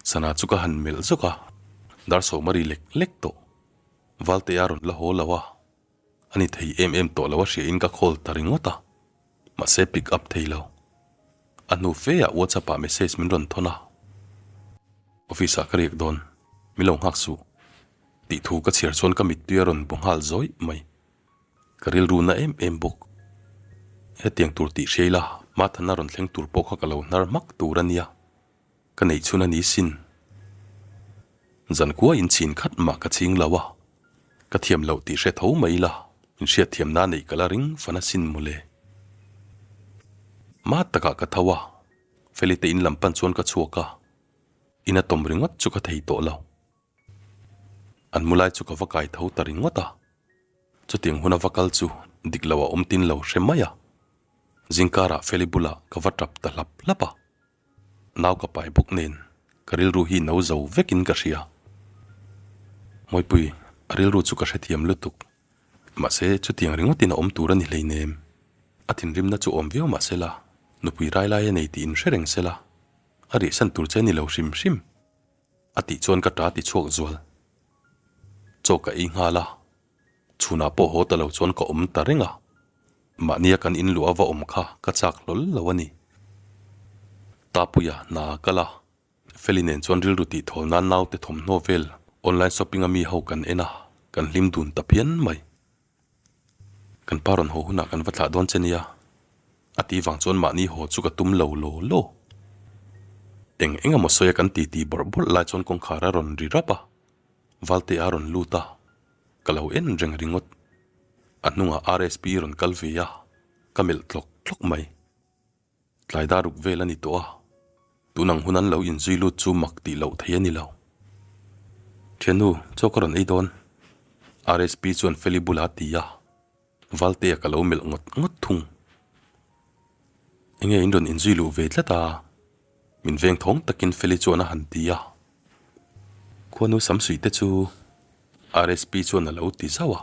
[SPEAKER 1] Sana chu ka han melh zawk a, dar sawm a ri lek lek tawh. Valte a rawn la haw lo a, a ni thei em em tawh lo a hria in ka call ta ringawt a. Mahse pick up thei lo. A hnu fe ah WhatsApp ah message min rawn thawn a. Office ah ka riak dawn, min lo nghak suh tih thu ka chhiar chuan ka mittui a rawn bu nghal zawih mai. Ka rilru na em em bawk. Hetiang tur tih hria ila Mathana rawn thleng tur pawh kha ka lo hnar hmak tur a nia. Ka neih chhun a ni sin. Zankua in chhin khat mah ka ching lo a, ka thiam loh tih hre tho mai ila min hriat thiam na neih ka la ring fan a sin mawle. Hma takah ka tho a, Feli te in lam pan chuan ka chhuak a, in a tawm ringawt chu ka thei tawh lo. An mu lai chu ka va kai tho ta ringawt a, chutiang hun a va kal chu dik lo a awm tin lo hre mai a, zingkarah Feli bulah ka va tap ta hlap hlap a. Nau ka pai bawk nen ka rilru hi no zo vekin ka hria. Mawipui, a rilru chu ka hrethiam lutuk. Mahse, chutiang ringawtin a awm tur a ni hleinem. A thinrimna chu awm viau mah sela, nupui rai lai a nei tih in hre reng sela, a rihsan tur che a ni lo hrim hrim. A tih chuan ka ta ti chhuak zual. Chaw ka ei nghal a, chhunah pawh haw ta lo chuan ka awm ta reng a. Mahnia kan in luah va awm kha ka chak hlawl lo a ni. Tapuia hna a kal a, Feli nen chuan rilru tih thawl nan naute thawmhnaw vel online shopping a mi ho kan en a, kan hlim dun ta phian mai. Kan pa rawn haw hunah kan va thlah dawn che nia, a tih vang chuan mahni haw chu ka tum lo law law. Eng eng emaw sawi a kan titi bawrh bawrh lai chuan kawngkhar a rawn ri rap a, Valte a rawn lut a, ka lo en reng ringawt. A hnungah RSP rawn kal ve a, ka melh tlawk tlawk mai. Tlai dar ruk vel a ni tawh a, tun ang hun an lo inzui lut chu mak tih loh thei a ni lo. Thiannu, chaw ka rawn ei dawn, RSP chuan Feli bulah a ti a, Valtea ka lo melh ngawt ngawt thung. Enge in rawn inzui luh ve tlat a? Min veng thawng takin Feli chuan a han ti a. Khuanu Samsuih te chu RSP chuan a lo ti zauh a.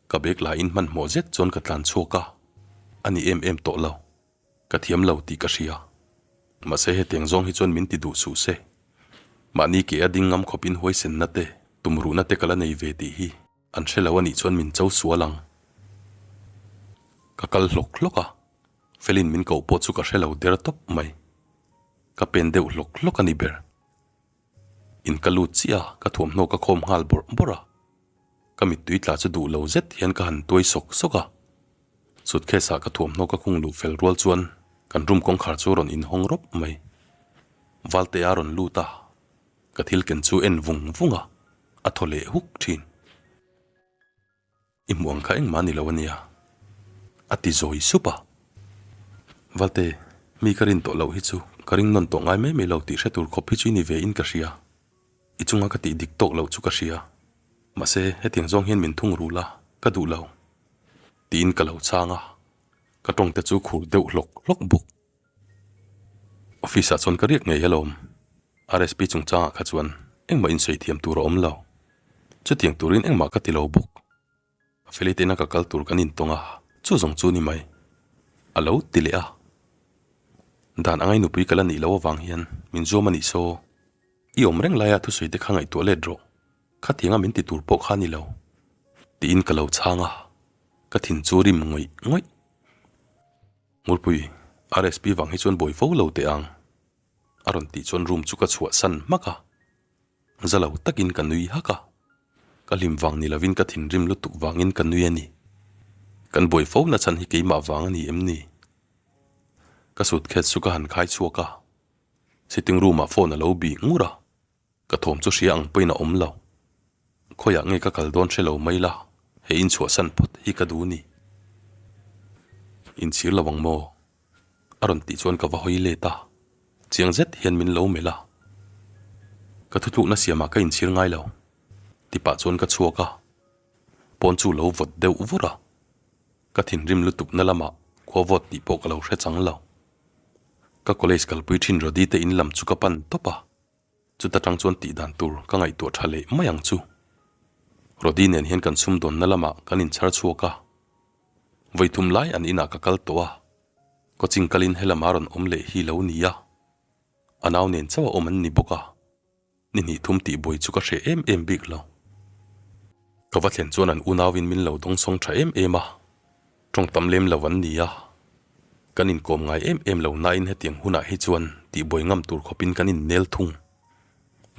[SPEAKER 1] Ka bag lahin hmanhmawh zet chuan ka tlan chhuak a, a ni em em tawh lo. Ka thiam lo tih ka hria. Mahse hetiang zawng hi chuan min ti duh suh se. Mahni ke a ding ngam khawpin huaisenna te, tumruhna te ka la nei ve tih hi an hre lo a nih chuan min cho sual ang. Ka kal hlawk hlawk a, Felin min koh pawh chu ka hre lo der tawp mai. Ka pen deuh hlawk hlawk a ni ber. In ka lut chiah a, ka thuamhnaw ka khawm nghal bawrh bawrh a. Ka mittui tla chu duh lo zet hian ka han tuai sawk sawk a. Suitcase ah ka thuamhnaw ka khung luh fel rual chuan kan room kawngkhar chu a rawn inhawng rawp mai. Valte a rawn lut a, ka thil ken chu en vung vung a, a thaw leh huk thin. I hmuh ang kha engmah a ni lo a nia, a ti zawi sup a. Valte, mi ka rin tawh loh hi chu ka ring nawn tawh ngai mai mai lo tih hre tur khawp hi chu i ni ve in ka hria. I chunga ka tih dik tawk loh chu ka hria. Mahse, hetiang zawng hian min thung rul a, ka duh lo. Tiin ka lo chhang a, ka tawng te chu khur deuh hlawk hlawk bawk. Office ah chuan ka riak ngei alawm. RSP chungchangah kha chuan engmah insawi thiam tur a awm lo. Chutiang turin engmah ka ti lo bawk. A felite-na ka kal tur kan intawng a, chu zawng chu ni mai. A lo ti leh a. Dan angai nupui ka la nih loh avang hian min zuam a nih saw. I awm reng laia thusawi te kha ngaihtuah let rawh. Khatianga min ti tur pawh kha ni lo. Tiin ka lo chhang a, ka thin chu rim ngawih ngawih. Ngurpui, RSP vang hi chuan buai fo lo teh ang. A rawn tih chuan room chu ka chhuahsan hmak a. Za lo takin ka nui hak a, ka hlim vang ni lovin ka thinrim lutuk vangin ka nui a ni. Kan buai fo na chhan hi keimah vang a ni em ni? Ka suitcase chu ka han khai chhuak a, sitting room ah phone a lo bih ngur a, ka thawm chu hria ang pawhin a awm lo. Khawiah nge ka kal dawn hre lo mai la, he inchhuahsan phawt hi ka duh ni. Inchhir lo ang maw? A rawn tih chuan ka va hawi let a, chiang zet hian min lo melh a. Ka thutlukna siamah ka inchhir ngai lo, ti pah chuan ka chhuak a, pawn chu lo vawt deuh vur a. Ka thinrim lutukna lamah khua vawt tih pawh ka lo hre chang lo. Ka college kalpui thin Rody te in lam chu ka pan tawp a. Chuta tang chuan tih dan tur ka ngaihtuah tha leh mai ang chu. Rody nen hian kan sumdawnna lamah kan inchhar chhuak a. Vawi thum lai an inah ka kal tawh a, coaching kalin helam a rawn awm leh hi lo ni a. A nau nen chauh a awm an ni bawk a, ni hnih thum tih buai chu ka hreh em em bik lo. Ka va thlen chuan an unauin min lo dawngsawng tha em em a, tawng tam lem lo an ni a. Kan inkawm ngai em em lo nain hetiang hunah hi chuan tihbuai ngam tur khawpin kan innel thung.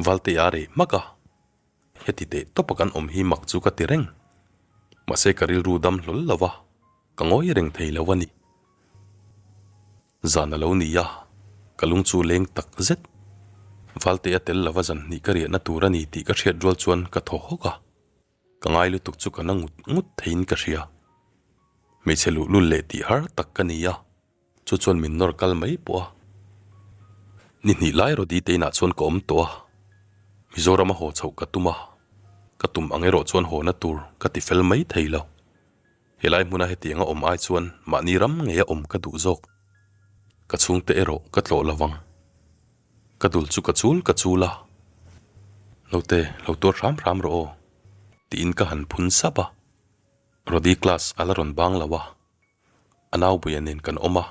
[SPEAKER 1] Valte a reh hmak a, heti teh tawpa kan awm hi mak chu ka ti reng. Mahse ka rilru dam hlawl lo va, ka ngawi reng thei lo a ni. Zan a lo ni a, ka lung chu leng tak zet. Valte a tel lova zan hnih ka riahna tur a ni tih ka hriat rual chuan ka thaw hawk a. Ka ngai lutuk chu ka na ngut ngut theiin ka hria. Hmeichhe luhlul leh tih har tak ka ni a, chu chuan min nawr kal mai pawh a. Ni hnih lai Rodi te inah chuan ka awm tawh a, Mizoram a haw chhoh ka tum a, ka tum ang erawh chuan haw na tur ka ti fel mai thei lo. Helai hmuna hetiang a awm ai chuan mahni ram ngei a awm ka duh zawk. Ka chhungte erawh ka tlawh lo vang. Ka dul chu ka chul ka chul a, Naute lo tuar hram hram rawh aw, tiin ka han phun sap a. Rody class a la rawn bang lo a, a nau buia nen kan awm a,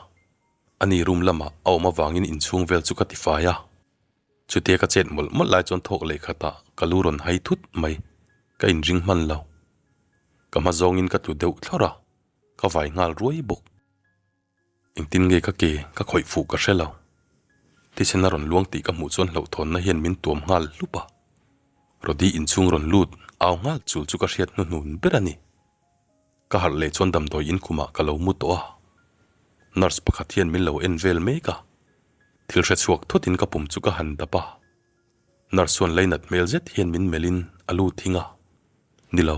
[SPEAKER 1] ani room lamah a awm avangin inchhung vel chu ka tifai a. Chutia ka chet mawlh mawlh lai chuan thawk leh khatah ka lu rawn hai thut mai, ka inring hman lo. Ka hma zawngin ka tlu deuh thlawrh a, ka vai nghal ruai bawk. Engtin nge ka ke ka khawih fuh ka hre lo. Thisen a rawn luang tih ka hmuh chuan hlauhthawnna hian min tuam nghal hlup a. Rody inchhung rawn lut au nghal chul chu ka hriat hnuhnun ber a ni. Ka harh leh chuan damdawi inkhumah ka lo mu tawh a. Nurse pakhat hian min lo en vel mek a. Thil hre chhuak thutin ka pum chu ka han dap a. Nurse chuan leinat hmel zet hian min melhin a lu thing a. Ni lo,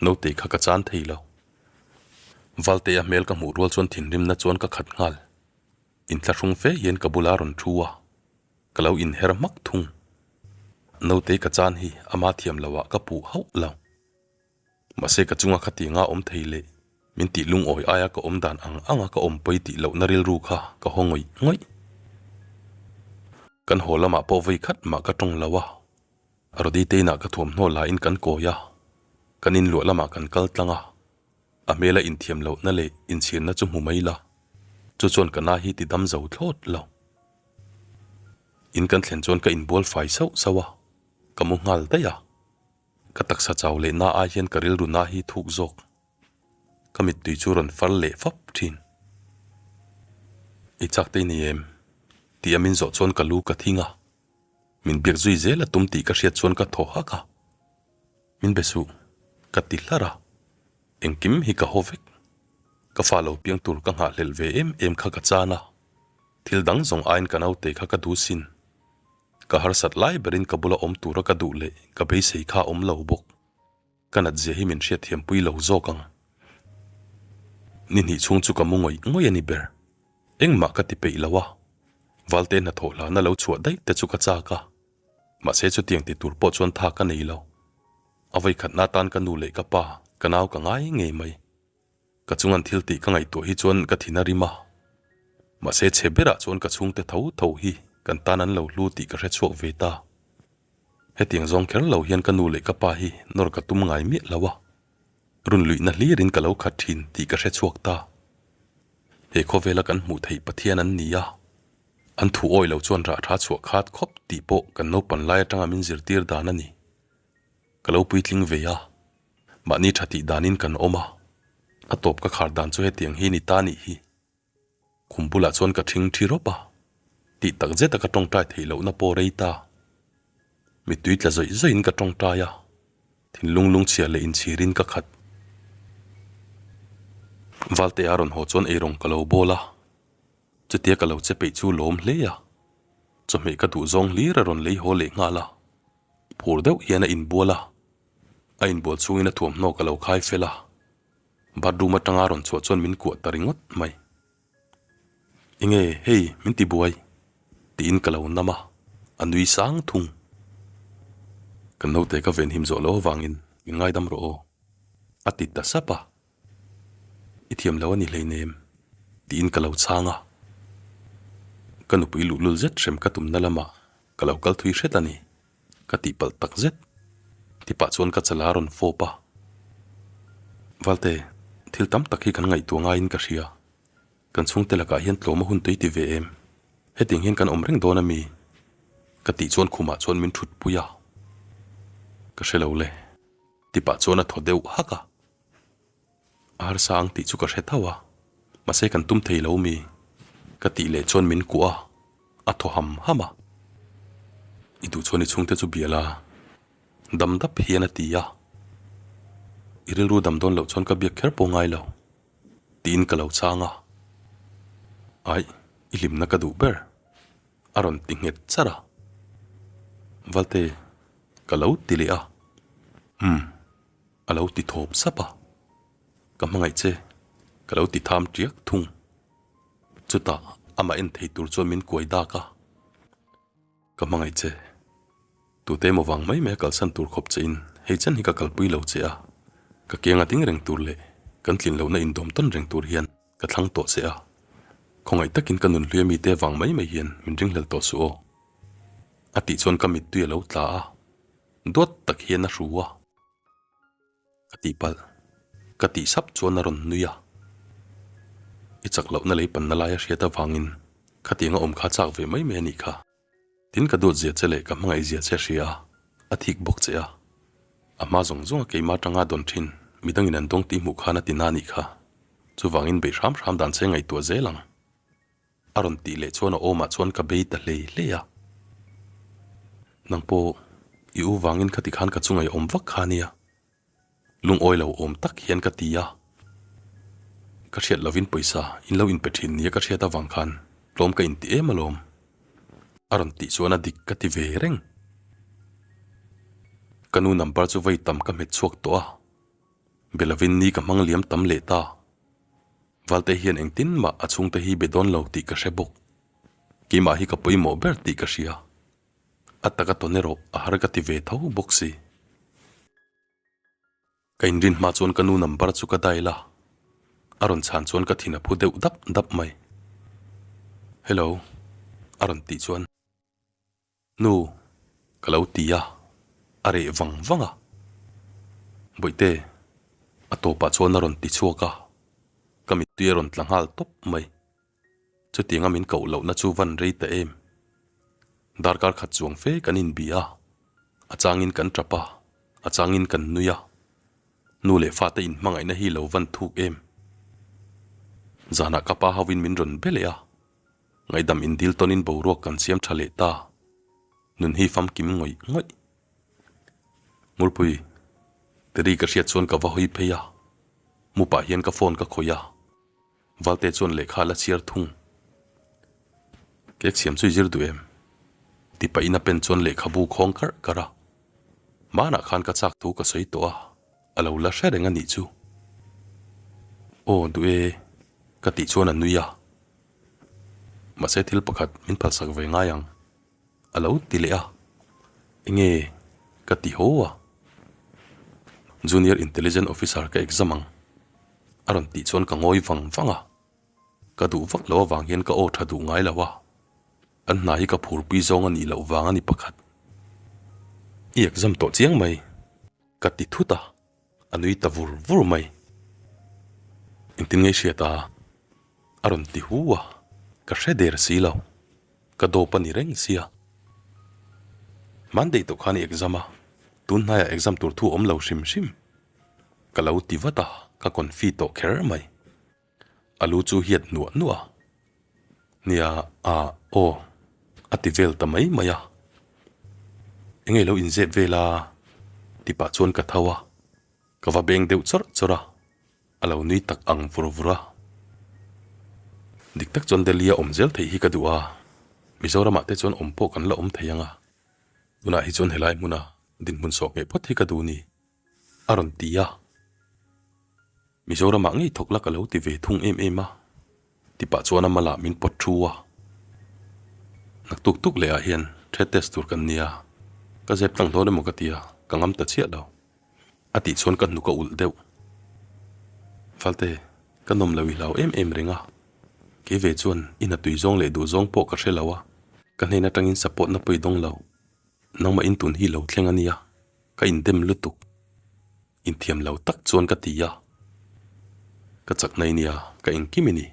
[SPEAKER 1] naute kha ka chan thei lo. Valtea hmel ka hmuh rual chuan thinrimna chuan ka khat nghal. Inthlahrung fe hian ka bula rawn thu a, ka lo inher hmak thung. Naute ka chan hi ama thiam loah ka puh hauh lo. Mahse ka chunga khatianga awm thei leh min tih lungawi aia ka awm dan ang anga ka awm pawi tih lohna rilru kha ka haw ngawih ngawih. Kan haw lamah pawh vawi khat mah ka tawng lo a, Rody te inah ka thuamhnaw lain kan kawi a, kan inluah lamah kan kal tlang a, a hmela inthiam lohna leh inchhirna chu hmu mai la. Chu chuan ka na hi ti dam zo thlawt lo. In kan thlen chuan ka inbual fai sauh sauh a, ka mu nghal daih a. Ka taksa chau leh na ai hian ka rilru na hi thuk zawk. Ka mittui chu rawn far leh fap thin. I chak te i nei em? Tih a min zawh chuan ka lu ka thing a. Min biak zui zel a tum tih ka hriat chuan ka thaw hak a. Min be suh, ka ti hlar a. Engkim hi ka haw vek. Ka fa lo piang tur ka nghahhlelh ve em em kha ka chan a. Thil dang zawng aiin ka naute kha ka duh sin. Ka harsat lai berin ka bula awm tura ka duh leh ka beisei kha a awm lo bawk. Ka nat zia hi min hriatthiam pui lo zawk ang. Ni hnih chhung chu ka mu ngawih ngawih a ni ber. Engmah ka ti peih lo a. Valte hnathawh hlana lo chhuah daih te chu ka chak a. Mahse chutiang ti tur pawh chuan tha ka nei lo. A vawikhatna atan ka nu leh ka pa, ka nau ka ngai ngei mai. Ka chung an thil tih ka ngaihtuah hi chuan ka thin a rim a. Mahse chhe berah chuan ka chhungte tho tho hi kan tan an lo hlu tih ka hre chhuak ve ta. Hetiang zawng kher lo hian ka nu leh ka pa hi nawr ka tum ngai miah lo a. Run luihna hlirin ka lo khat thin tih ka hre chhuak ta. He khawvela kan hmuh theih Pathian an ni a. An thu awi lo chuan rah tha chhuah khat khawp tih pawh kan naupan lai atanga min zirtir dan a ni. Ka lo puitling ve a, mahni tha tih danin kan awm a, a tawp ka khar dan chu hetiang hi ni ta nih hi. Khum bulah chuan ka thing thi rawp a, tih tak zeta ka tawngtai theih lohna pawh rei ta. Mittui tla zawih zawihin ka tawngtai a, thinlung lungchhia leh inchhirin ka khat. Valte a rawn haw chuan eirawng ka lo bawl a, chutia ka lo che peih chu lawm hle a, chawhmeh ka duh zawng hlir a rawn lei haw leh nghal a. Phur deuh hian a inbual a, a inbual chhungin a thuamhnaw ka lo khai fel a, bathroom atanga rawn chhuah chuan min kuah ta ringawt mai. Enge hei min ti buai? tiin ka lo nam a, a nui sang thung. Kan naute ka venhim zawh loh avangin min ngaidam rawh aw, a ti ta sap a. I thiam lo a ni hleinem, tiin ka lo chhang a. Ka nupui luhlul zet hrem ka tumna lamah ka lo kal thui hret a ni, ka tihpalh tak zet. Tipah chuan ka chala a rawn fawp a. Valte, thil tam tak hi kan ngaihtuah ngaiin ka hria. Kan chhungte lakah hian tlawm a hun tui ti ve em? Hetiang hian kan awm reng dawn a mi? Ka tih chuan khumah chuan min thutpui a. Ka hre lo le. Tipah chuan a thaw deuh hak a. A harsa ang tih chu ka hre tho a, mahse kan tum thei lo mi? Ka tih leh chuan min kuah a, a thaw ham ham a. I duh chuan i chhungte chu bia la, dam dap hian a ti a. I rilru dam dawn loh chuan ka biak kher pawh ngai lo, tiin ka lo chhang a. Aih, i hlimna ka duh ber, a rawn ti nghet char a. Valte, ka lo ti leh a. Umm. A lo ti thawp sap a, Ka hmangaih che, ka lo ti tham tiak thung. Chutah amah en thei tur chuan min kuai dak a, Ka hmangaih che, tute emaw vang mai mai a kalsan tur khawp che in hei chen hi ka kalpui lo che a, ka kiang a ding reng tur leh kan tlin lohna indawm tawn reng tur hian ka thlang tawh che a, khawngaih takin ka nunhlui a mite vang mai mai hian min ringhlel tawh suh aw. A tih chuan ka mittui a lo tla a, duat tak hian a hru a. Ka tih palh, ka tih sap chuan a rawn nui a. I chak lohna lei panna lai a hriat avangin khatiang a awm kha chak ve mai mai a nih kha. Tin ka duat zia che leh ka hmangaih zia che hria a, a thik bawk che a. A hma zawng zawng a keimah atanga dawn thin, midangin an dawng tih hmuh khan a ti na a nih kha. Chuvangin beih hram hram dan che ngaihtuah zel ang. A rawn tih leh chuan a awmah chuan ka bei ta hlei hlei a. Nang pawh i u vangin khati khan ka chunga i awm vak kha nia. Lungawi lo awm tak hian ka ti a. Ka hriat lovin pawisa in lo inpe thin nia ka hriat avang khan tlawm ka inti em alawm. A rawn tih chuan a dik ka ti ve reng. Ka nu number chu vawi tam ka hmet chhuak tawh a. Be lovin ni ka hmang liam tam leh ta. Valte hian engtin mah a chhungte hi be dawn lo tih ka hre bawk. Keimah hi ka pawimawh ber tih ka hria. A taka tawn erawh a har ka ti ve tho bawk si. Ka inrin hma chuan ka nu number chu ka dial a, a rawn chhan chuan ka thin a phu deuh dap dap mai. Hello, a rawn tih chuan. Nu, ka lo ti a, a reh vang vang a. Bawihte, a tawpah chuan a rawn ti chhuak a, ka mittui a rawn tla nghal tawp mai. Chutianga min koh lohna chu van rei ta em. Darkar khat chuang fe kan inbi a, a changin kan tap a, a changin kan nui a. Nu leh fate inhmangaihna hi lo van thuk em. Zanah ka pa hovin min rawn be leh a, ngaihdam indil tawnin boruak kan siam tha leh ta. Nun hi famkim ngawih ngawih. Ngurpui, Teri ka hriat chuan ka va hawi phei a, mu pah hian ka phone ka khawih a. Valte chuan lehkha la chhiar thung. Cake siam chu i zir duh em? Ti pahin a pen chuan lehkhabu khawng karh karh a. Hmanah khan ka chak thu ka sawi tawh a, a lo la hre reng a nih chu. Aw duh e, ka tih chuan a nui a. Mahse thil pakhat min phalsak ve ngai ang. A lo ti leh a, Enge ka ti haw a? Junior Intelligent Officer ka exam ang a rawn tih chuan ka ngawi vang vang a, ka duh vak loh avang hian ka aw tha duh ngai lo a, an hna hi ka phurpui zawng a nih loh vang a ni pakhat. I exam tawh chiang mai ka ti thut a, a nui ta vur vur mai. Engtin nge i hriat a? A rawn ti hu a, ka hre der si lo. Ka dawp a ni reng sia. Monday tawh khan i exam a, tun hnaiah exam tur thu awm lo hrim hrim. Ka lo ti vat a, ka confi tawh kher mai. A lu chu hiat nuah nuah a. Nia, a, aw, a ti vel ta mai mai a. Enge lo inzep vel a? Ti pah chuan ka tho a, ka va beng deuh chawrh chawrh a. A lo nui tak ang vur vur a. Dik tak chuan Delhi a awm zel theih hi ka duh a, Mizoramah te chuan awm pawh kan la awm thei ang a, tunah hi chuan helai hmuna dinhmun sawh ngheh phawt hi ka duh ni, a rawn ti a. Mizoramah ngei thawk la ka lo ti ve thung em em a, ti pah chuan a malah min pawt thu a. Naktuk tuk leh ah hian thread test tur kan nia, ka zep tlang dawn emaw ka ti a, ka ngam ta chiah lo. A tih chuan ka hnuk a ulh deuh. Valte, ka nawm lo i hlau em em reng a. Kei ve chuan i hna tui zawng leh duh zawng pawh ka hre lo a, ka hnen atangin support na pawh i dawng lo. Nangmah in tun hi lo thleng a nia, ka indem lutuk. Inthiam lo tak chuan ka ti a. Ka chak nai nia, ka engkim i ni.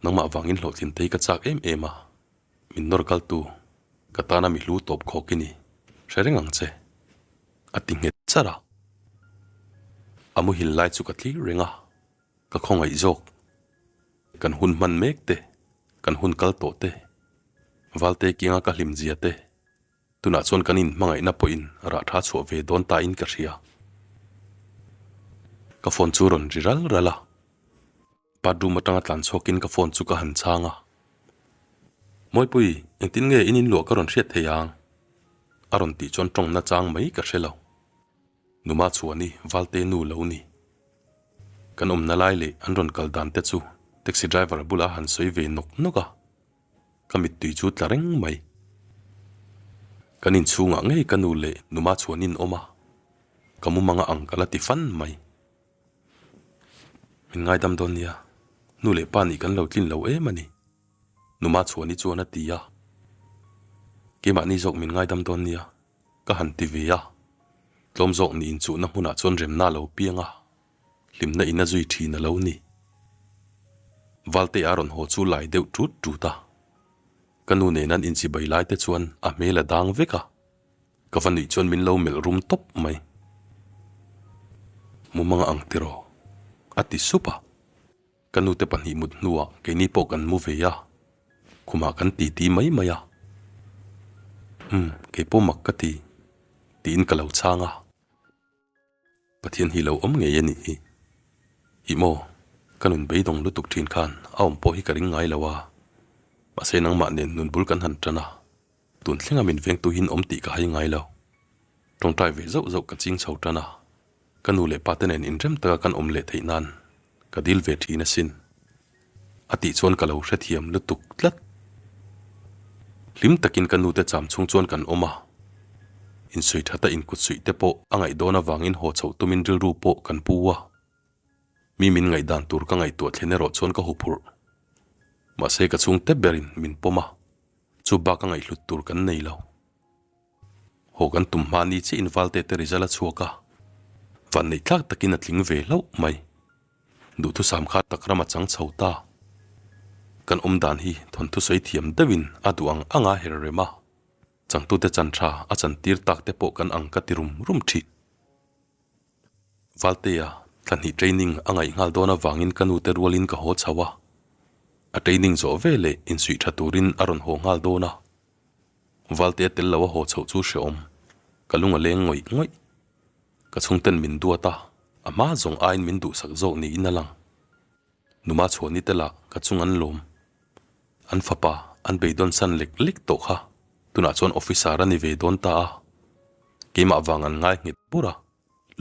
[SPEAKER 1] Nangmah vangin hlawhtlin te hi ka chak em em a. Min nawr kaltu, ka tana mi hlu tawp khawk i ni, hre reng ang che. A ti nghet char a. A muhil lai chu ka thlir reng a, ka khawngaih zawk. Kan hun hman mek te, kan hun kal tawh te, Valte kianga ka hlim zia te, tunah chuan kan inhmangaihna pawhin rah tha chhuah ve dawn ta in ka hria. Ka phone chu rawn ri ral ral a. Bathroom atanga tlan chhuakin ka phone chu ka han chhang a. Mawipui, engtin nge in inluah ka rawn hriat thei ang? A rawn tih chuan tawng na chang mai ka hre lo. Numa chhuani Valte nu lo ni. Kan awmna lai leh an rawn kal dan te chu taxi driver bula han sawi ve nawk nawk a. Ka mittui chu tla reng mai. Kan inchhungah ngei ka nu leh Numa chhuanin awm a. Ka mumanga ang ka la ti fan mai. Min ngaidam dawn nia, nu leh pa nih kan lo tlin lo em a ni, Numa Chhuani chuan a ti a. Keimahni zawk min ngaidam dawn nia, ka han ti ve a. Tlawm zawk nih inchuhna hmunah chuan remna a lo piang a, hlimna in a zui thin a lo ni. Valte a rawn haw chu lai deuh tut tut a. Ka nu nen an inchibai lai te chuan a hmel a dang vek a. Ka va nuih chuan min lo melh rum tawp mai. Mumanga ang tiraw? A ti sup a. Ka nute pahnih mut hnuah keini pawh kan mu ve a, khumah kan titi mai mai a. Umm, keipawh mak ka ti, tiin ka lo chhang a. Pathian hi lo awm ngei a nih hi. Ih maw, ka nun beidawng lutuk thin khan a awm pawh hi ka ring ngai lo a. Mahse nangmah nen nun bul kan han tan a, tun thlenga min vengtu hin awm tih ka hai ngai lo. Tawngtai ve zauh zauh ka ching chho tan a, ka nu leh pa te nen inrem taka kan awm leh theih nan ka dil ve thin asin. A tih chuan ka lo hrethiam lutuk tlat. Hlim takin ka nute cham chhung chuan kan awm a, insawi thata inkutsuih te pawh a ngaih dawn avangin haw chhoh tumin rilru pawh kan pu a. Mi min ngaihdan tur ka ngaihtuah thlen erawh chuan ka huphurh. Mahse ka chhungte berin min pawm a, chu bak a ngaihhlut tur kan nei lo. Haw kan tum hma ni chiah in Valte te result a chhuak a, vanneih tlak takin a tling ve hlauh mai. Duhthusam kha tak ram a chang chho ta. Kan awm dan hi thawnthu sawi thiam deuhin a duh ang anga her rem a, changtute chan tha a chantir tak te pawh kan ang ka ti rum rum thin. Valtea thlahnih training a ngaih nghal dawn avangin ka nute rualin ka haw chho a, a training zawh veleh insuih tha turin a rawn haw nghal dawn a. Valtea tel lo a haw chhoh chu hreawm, ka lung a leng ngawih ngawih. Ka chhungten min duat a, a hma zawng aiin min duhsak zawk niin a lang. Numa chhuahni te lah ka chung an lawm. An fapa an beidawn san lek lek tawh kha tunah chuan officer a ni ve dawn ta a, keimah vang an ngai nghet bur a,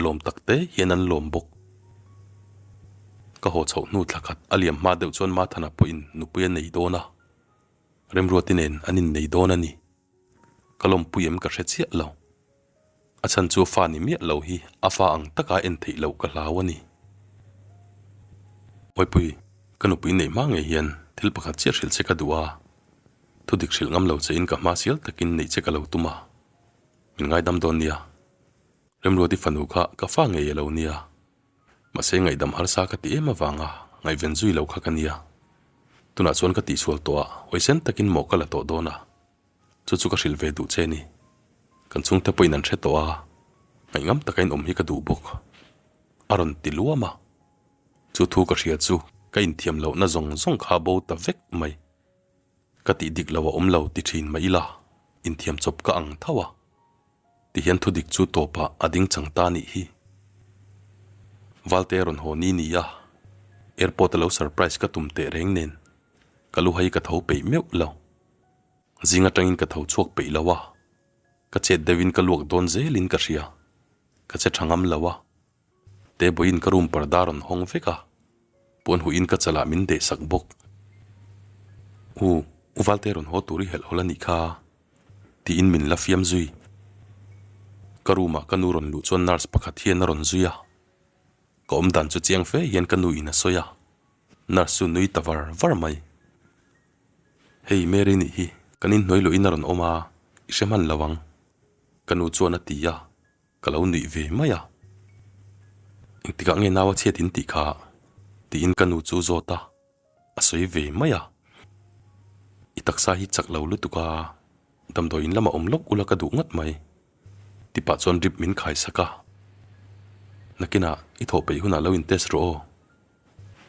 [SPEAKER 1] lawm tak te hian an lawm bawk. Ka haw chhoh hnu thla khat a liam hma deuh chuan Mathana pawhin nupui a nei dawn a, Remruati nen an innei dawn a ni. Ka lawmpui em ka hre chiah lo. A chhan chu fa ni miah lo hi a fa ang taka en theih loh ka hlau a ni. Awipui, ka nupui neih hma ngei hian thil pakhat chiah hrilh che ka duh a, thudik hrilh ngam lo che in ka hma sial takin neih che ka lo tum a, min ngaidam dawn nia. Remruati fanu kha ka fa ngei a lo nia. Mahse ngaihdam harsa ka ti em avanga ngaihven zui lo kha ka nia. Tunah chuan ka tihsual tawh a, awisen takin mawh ka la tawh dawn a. Chu chu ka hrilh ve duh che ni. Kan chhungte pawhin an hre tawh a, ngaihngam taka in awm hi ka duh bawk. A rawn ti luam a. Chu thu ka hria chu ka inthiam lohna zawng zawng kha bo ta vek mai. Ka tih dik lo a awm lo ti thin mah ila, inthiam chawp ka ang tho a. Ti hian thu dik chu tawpah a ding chang ta nih hi. Valte rawn haw ni ni a, airport a lo surprise ka tum teh reng nen, ka lu hai ka tho peih meuh lo. Zing atangin ka tho chhuak peih lo a, ka chet deuhin ka luak dawn zelin ka hria, ka che tha ngam lo a, Tebawiin ka room parda rawn hawng vek a, puan huiin ka chalah min deh sak bawk. U, U Valte rawn haw tur i helh hawl a nih kha, tiin min la fiam zui. Ka room ah ka nu rawn luh chuan nurse pakhat hian a rawn zui a, ka awm dan chu chiang fe hian ka nu in a sawi a, nurse chu nui ta var var mai. Hei Mary nih hi kan inhnuai luhin a rawn awm a, i hre hman lo ang, ka nu chuan a ti a, ka lo nuih ve mai a. Engtikah nge nau a chhiat in tih kha? tiin ka nu chu zawt a, a sawi ve mai a. I taksa hi chak lo lutuk a, damdawiin lamah awm lawk ula ka duh ngawt mai, ti pah chuan drip min khai sak a. Nakinah i thawh peih hunah lo in test rawh aw,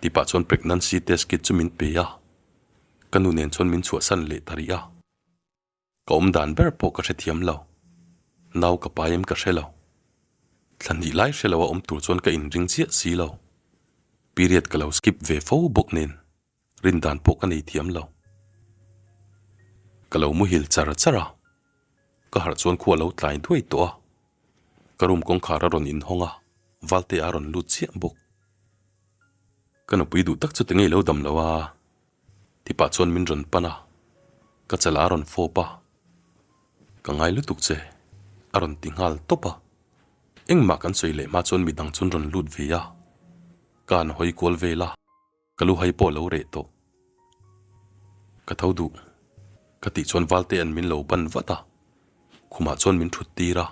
[SPEAKER 1] ti pah chuan pregnancy test kit chu min pe a. Ka nu nen chuan min chhuahsan leh ta rih a. Ka awm dan ber pawh ka hrethiam lo. Nau ka pai em ka hre lo. Thla hnih lai hre lo a awm tur chuan ka inring chiah si lo. Period ka lo skip ve fo bawk nen rin dan pawh ka nei thiam lo. Ka lo muhil char char a. Ka harh chuan khua lo tlai duai tawh a. Ka room kawngkhar a rawn inhawng a, Valte a rawn lut chiah bawk. Ka nupui duh tak chu ti ngei lo dam lo a, ti pah chuan min rawn pan a, ka chalah a rawn fawp a, Ka ngai lutuk che, a rawn ti nghal tawp a. Engmah kan sawi leh hma chuan midang chuan rawn lut ve a, ka han hawi kual vel a, ka lu hai pawh a lo reh tawh. Ka tho duh, ka tih chuan Valtea'n min lo ban vat a, khumah chuan min thut tir a.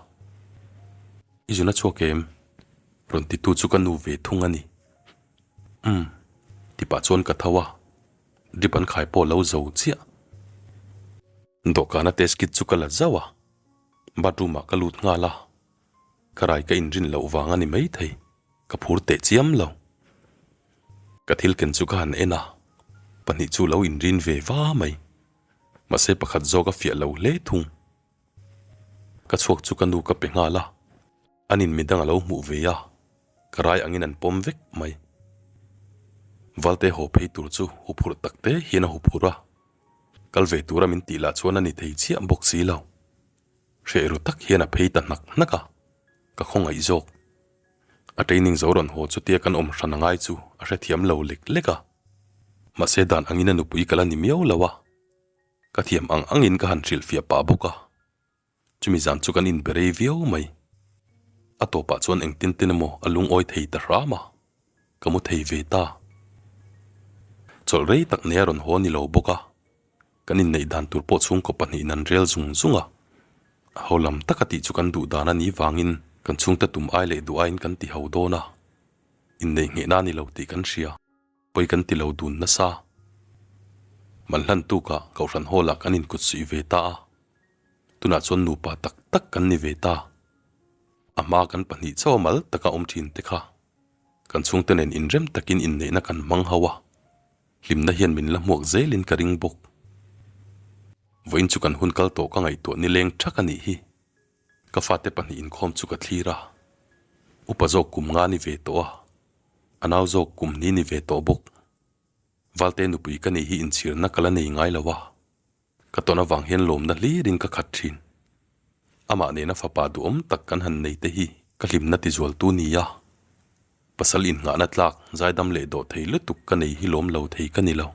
[SPEAKER 1] I zun a chhuak em? Rawn titu chu ka nu ve thung a ni. Umm, ti pah chuan ka tho a, drip an khai pawh lo zo chiah. Dawhkana test kit chu ka la zauh a, bathroom ah ka lut nghal a, ka rai ka inrin loh vang a ni maithei, ka phur teh chiam lo. Ka thil ken chu ka han en a, pahnih chu lo inrin ve va mai, mahse pakhat zawk a fiah lo hle thung. Ka chhuak chu ka nu ka pe nghal a. An in midang a lo hmuh ve a, ka rai angin an pawm vek mai. Valte haw phei tur chu huphurh tak te hian a huphurh a, kal ve tura min tih lah chuan a ni thei chiah bawk si lo. Hreh ru tak hian a phei ta hnak hnak a, ka khawngaih zawk. A training zo rawn haw chutia kan awm hran a ngai chu a hrethiam lo lek lek a, mahse dan angin a nupui ka la ni miau lo a, ka thiam ang angin ka han hrilhfiah pah bawk a. Chumi zan chu kan inbe rei viau mai. A tawpah chuan engtin tin emaw a lungawi thei ta hram a, ka mu thei ve ta. Chawlh rei tak nei a rawn haw ni lo bawk a, kan inneih dan tur pawh chhungkaw pahnihin an rel zung zung a. A ho lam taka tih chu kan duh dan a nih vangin kan chhungte tum ai leh duh aiin kan ti ho dawn a, inneih nghehna a ni lo tih kan hria. Pawi kan ti lo dun nasa. Man hlan tukah Kohhran Hall ah kan inkut suih ve ta a, tunah chuan nupa tak tak kan ni ve ta. A hma kan pahnih chauh a mal taka awm thin te kha kan chhungte nen inrem takin inneihna kan hmang ho a, hlimna hian min la hmuak zelin ka ring bawk. Vawiin chu kan hun kal tawh ka ngaihtuah nileng thak a nih hi. Ka fate pahnih inkhawm chu ka thlir a, upa zawk kum nga ni ve tawh a, a nau zawk kum hnih ni ve tawh bawk. Valte nupui ka nih hi inchhirna ka la nei ngai lo a, ka tawn avang hian lawmna hlirin ka khat thin. Amah nena fapa duhawm tak kan han nei te hi ka hlimna tizualtu ni a, pasal innghahna tlak zaidam leh dawh thei lutuk ka nei hi lawm lo thei ka ni lo.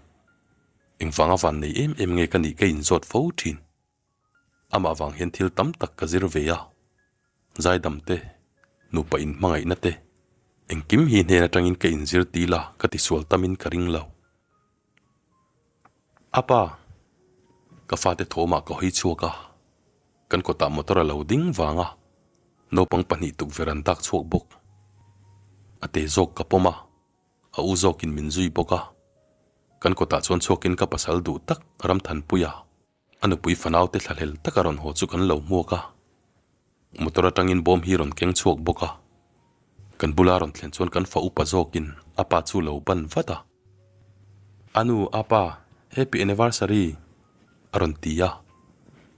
[SPEAKER 1] Engvanga van nei em em nge ka nih ka inzawt fo thin. Amah vang hian thil tam tak ka zir ve a, zaidam te, nupa inhmangaihna te, engkim hi hnen atangin ka inzir til a ka tisual tamin ka ring lo. A pa, ka fate thawmah ka hawi chhuak a, kan kawtah motor a lo ding vang a, naupang pahnih tukverh an dak chhuak bawk. A te zawk ka pawm a. A u zawkin min zui bawk a, kan kawtah chuan chhuakin ka pasal duh tak Ramthanpuia a nupui fanaute thlahlel taka rawn haw chu kan lo hmuak a, motor atangin bawm hi rawn keng chhuak bawk a, kan bula rawn thlen chuan kan fa upa zawkin a pa chu lo ban vat a, A nu, a pa, happy anniversary! a rawn ti a,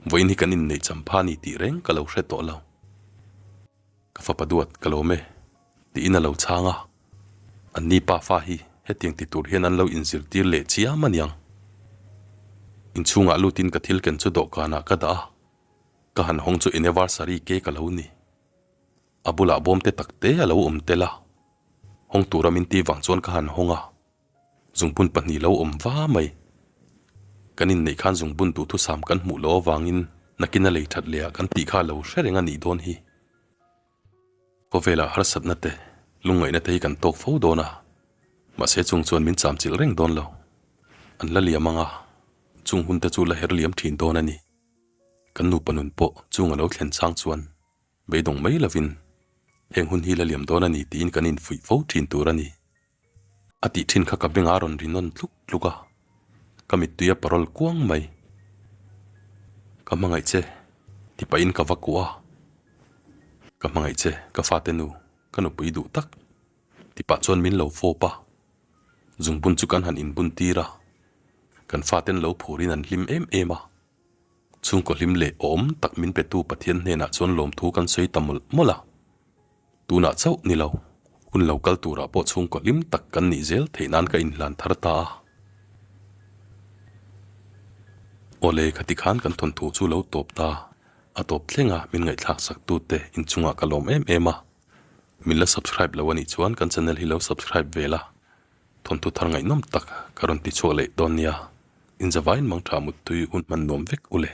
[SPEAKER 1] vawiin hi kan inneih champha ni tih reng ka lo hre tawh lo. Ka fapa duat ka lawm e, tiin a lo chhang a. Anni pa fa hi hetiang ti tur hian an lo inzirtir leh chiam a niang. Inchhungah lutin ka thil ken chu dawhkanah ka dah a, ka han hawng chu anniversary cake a lo ni. A bulah bawm te tak te a lo awm tel a, hawng tura min ti vang chuan ka han hawng a, zungbun pahnih lo awm va mai. Kan inneih khan zungbun duhthusam kan hmuh loh avangin nakin a lei that leh ah kan tih kha a lo hre reng a nih dawn hi. Khawvelah harsatna te, lungngaihna te hi kan tawk fo dawn a, mahse chung chuan min chamchilh reng dawn lo. An la liam ang a, chung hun te chu la her liam thin dawn a ni. Kan nupa nun pawh chung a lo thlen chang chuan beidawng mai lovin heng hun hi la liam dawn a ni tiin kan infuih fo thin tur a ni. A tih thin kha ka bengah a rawn ri nawn tluk tluk a, ka mittui a parawl kuang mai. Ka hmangaih che, ti pahin ka va kuah a. Ka hmangaih che, ka fate nu, ka nupui duh tak, ti pah chuan min lo fawp a. Zungbun chu kan han inbun tir a, kan faten lo phurin an hlim em em a. Chhungkaw hlim leh awm tak min petu Pathian hnenah chuan lawmthu kan sawi ta mawlh mawlh a. Tunah chauh ni lo, hun lo kal turah pawh chhungkaw hlim tak kan nih zel theih nan ka inhlan thar ta a. Awle, khati khan kan thawnthu chu lo tawp ta, a tawp thleng a min ngaihthlak sak tute inchungah ka lawm em em a. Min la subscribe lo anih chuan kan channel hi lo subscribe ve la. Thawnthu thar ngaihnawm tak ka rawn ti chhuak leh dawn nia. Inzavain mangtha muttui hun hman nuam vek u le.